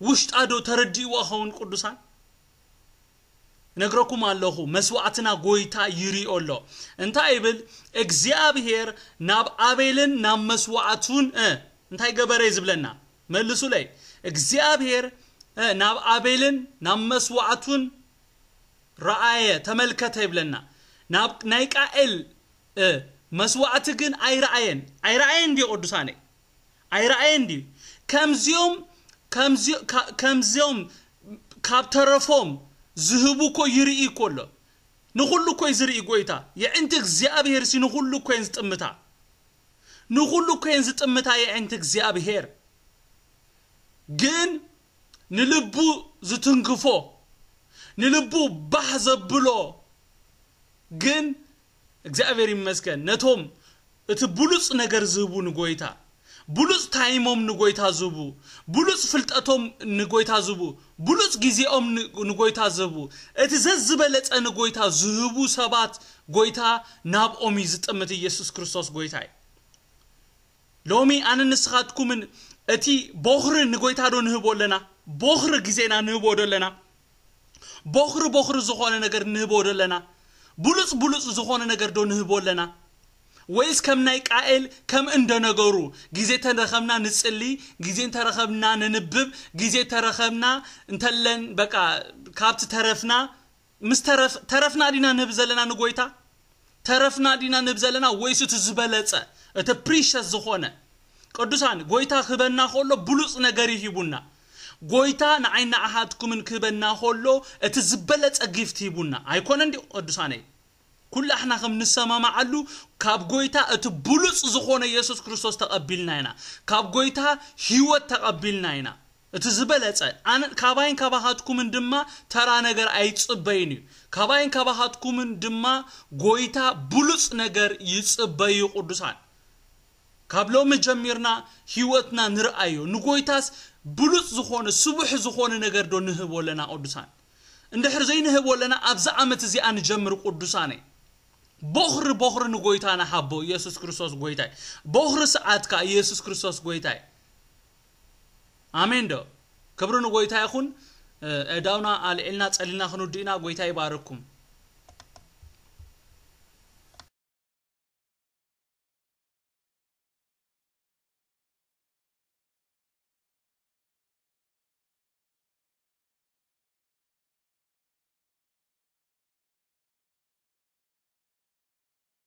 ውሽጣ ዶ ተረዲእዋ ኸውን ቅዱሳን? ነግረኩም ኣለኹ፣ መስዋዕትና ጎይታ ይሪኦ ኣሎ። እንታይ ይብል? እግዚኣብሔር ናብ ኣቤልን ናብ መስዋዕቱን፣ እ፣ እንታይ ገበረ እዩ ዝብለና? መልሱለይ። እግዚኣብሔር፣ እ፣ ናብ ኣቤልን ናብ መስዋዕቱን ረኣየ፣ ተመልከተ ይብለና። ናብ ናይ ቃኤል፣ እ፣ መስዋዕቲ ግን ኣይረኣየን። ኣይረኣየን ድዩ ቅዱሳነይ? ኣይረኣየን ድዩ? ከምዚኦም፣ ከምዚ-፣ ካ-፣ ከምዚኦም ካብ ተረፎም ዝህቡ እኮ ይርኢ እኮ ኣሎ። ንኹሉ እኮ እዩ ዝርኢ ጎይታ። የዕንቲ እግዚኣብሔር ሲ ንኹሉ እኮ እየን ዝጥምታ። ንኹሉ እኮ እየን ዝጥምታ የዕንቲ እግዚኣብሔር። ግን ንልቡ ዝትንክፎ፣ ንልቡ ባህ ዘብሎ፣ ግን እግዚኣብሔር ይመስገን፣ ነቶም እቲ ብሉጽ ነገር ዝህቡ ንጎይታ፣ ብሉጽ ታይሞም ንጎይታ ዝህቡ፣ ብሉጽ ፍልጠቶም ንጎይታ ዝህቡ፣ ብሉጽ ግዜኦም ን-፣ ንጎይታ ዝህቡ፣ እቲ ዘዝበለጸ ንጎይታ ዝህቡ ሰባት ጎይታ ናብኦም እዩ ዝጥምት። ኢየሱስ ክርስቶስ ጎይታ እዩ። ሎሚ ኣነ ንስኻትኩምን እቲ ቦኽሪ ንጎይታ ዶ ንህቦ ኣለና? ቦኽሪ ግዜና ንህቦ ዶ ኣለና? ቦኽሪ፣ ቦኽሪ ዝኾነ ነገር ንህቦ ዶ ኣለና? ብሉጽ፣ ብሉጽ ዝኾነ ነገር ዶ ንህቦ ኣለና? ወይስ ከም ናይ ቃኤል ከም እንደነገሩ ግዜ ተረኸብና ንጽሊ፣ ግዜ እንተረኸብና ነንብብ፣ ግዜ ተረኸብና እንተለን በቃ ካብቲ ተረፍና፣ ምስ ተረፍ-፣ ተረፍና ዲና ንህብ ዘለና ንጎይታ? ተረፍና ዲና ንህብ ዘለና ወይስ እቲ ዝበለጸ፣ እቲ ፕሪሸስ ዝኾነ? ቅዱሳን፣ ጎይታ ክህበና ከሎ ብሉጽ ነገር እዩ ሂቡና። ጎይታ ንዓይ ንዓኻትኩምን ክህበና ከሎ እቲ ዝበለጸ ጊፍት ሂቡና። ኣይኮነን ድዩ ቅዱሳነይ? ኩላሕና ከም ንሰማማዓሉ ካብ ጎይታ እቲ ብሉጽ ዝኾነ ኢየሱስ ክርስቶስ ተቐቢልና ኢና። ካብ ጎይታ ህይወት ተቐቢልና ኢና። እቲ ዝበለጸ፣ ኣነ ካባይን ካባኻትኩምን ድማ ተራ ነገር ኣይጽበይን እዩ። ካባይን ካባኻትኩምን ድማ ጎይታ ብሉጽ ነገር ይጽበዩ ቅዱሳን። ካብ ሎሚ ጀሚርና ህይወትና ንርኣዮ። ንጎይታስ ብሉጽ ዝኾነ፣ ስቡሕ ዝኾነ ነገር ዶ ንህቦ ኣለና ቅዱሳን? እንድሕር ዘይንህቦ ኣለና፣ ኣብዚ ዓመት እዚኣ ንጀምር ቅዱሳነይ። ቦኽሪ፣ ቦኽሪ ንጎይታ ንሃቦ፣ ኢየሱስ ክርስቶስ ጎይታይ። ቦኽሪ ሰዓትካ፣ ኢየሱስ ክርስቶስ ጎይታይ። ኣሜን ዶ? ክብሪ ንጎይታ ይኹን። እ፣ ኣእዳውና ኣልዒልና ጸሊና ክንውድእ ኢና። ጎይታ ይባርኩም።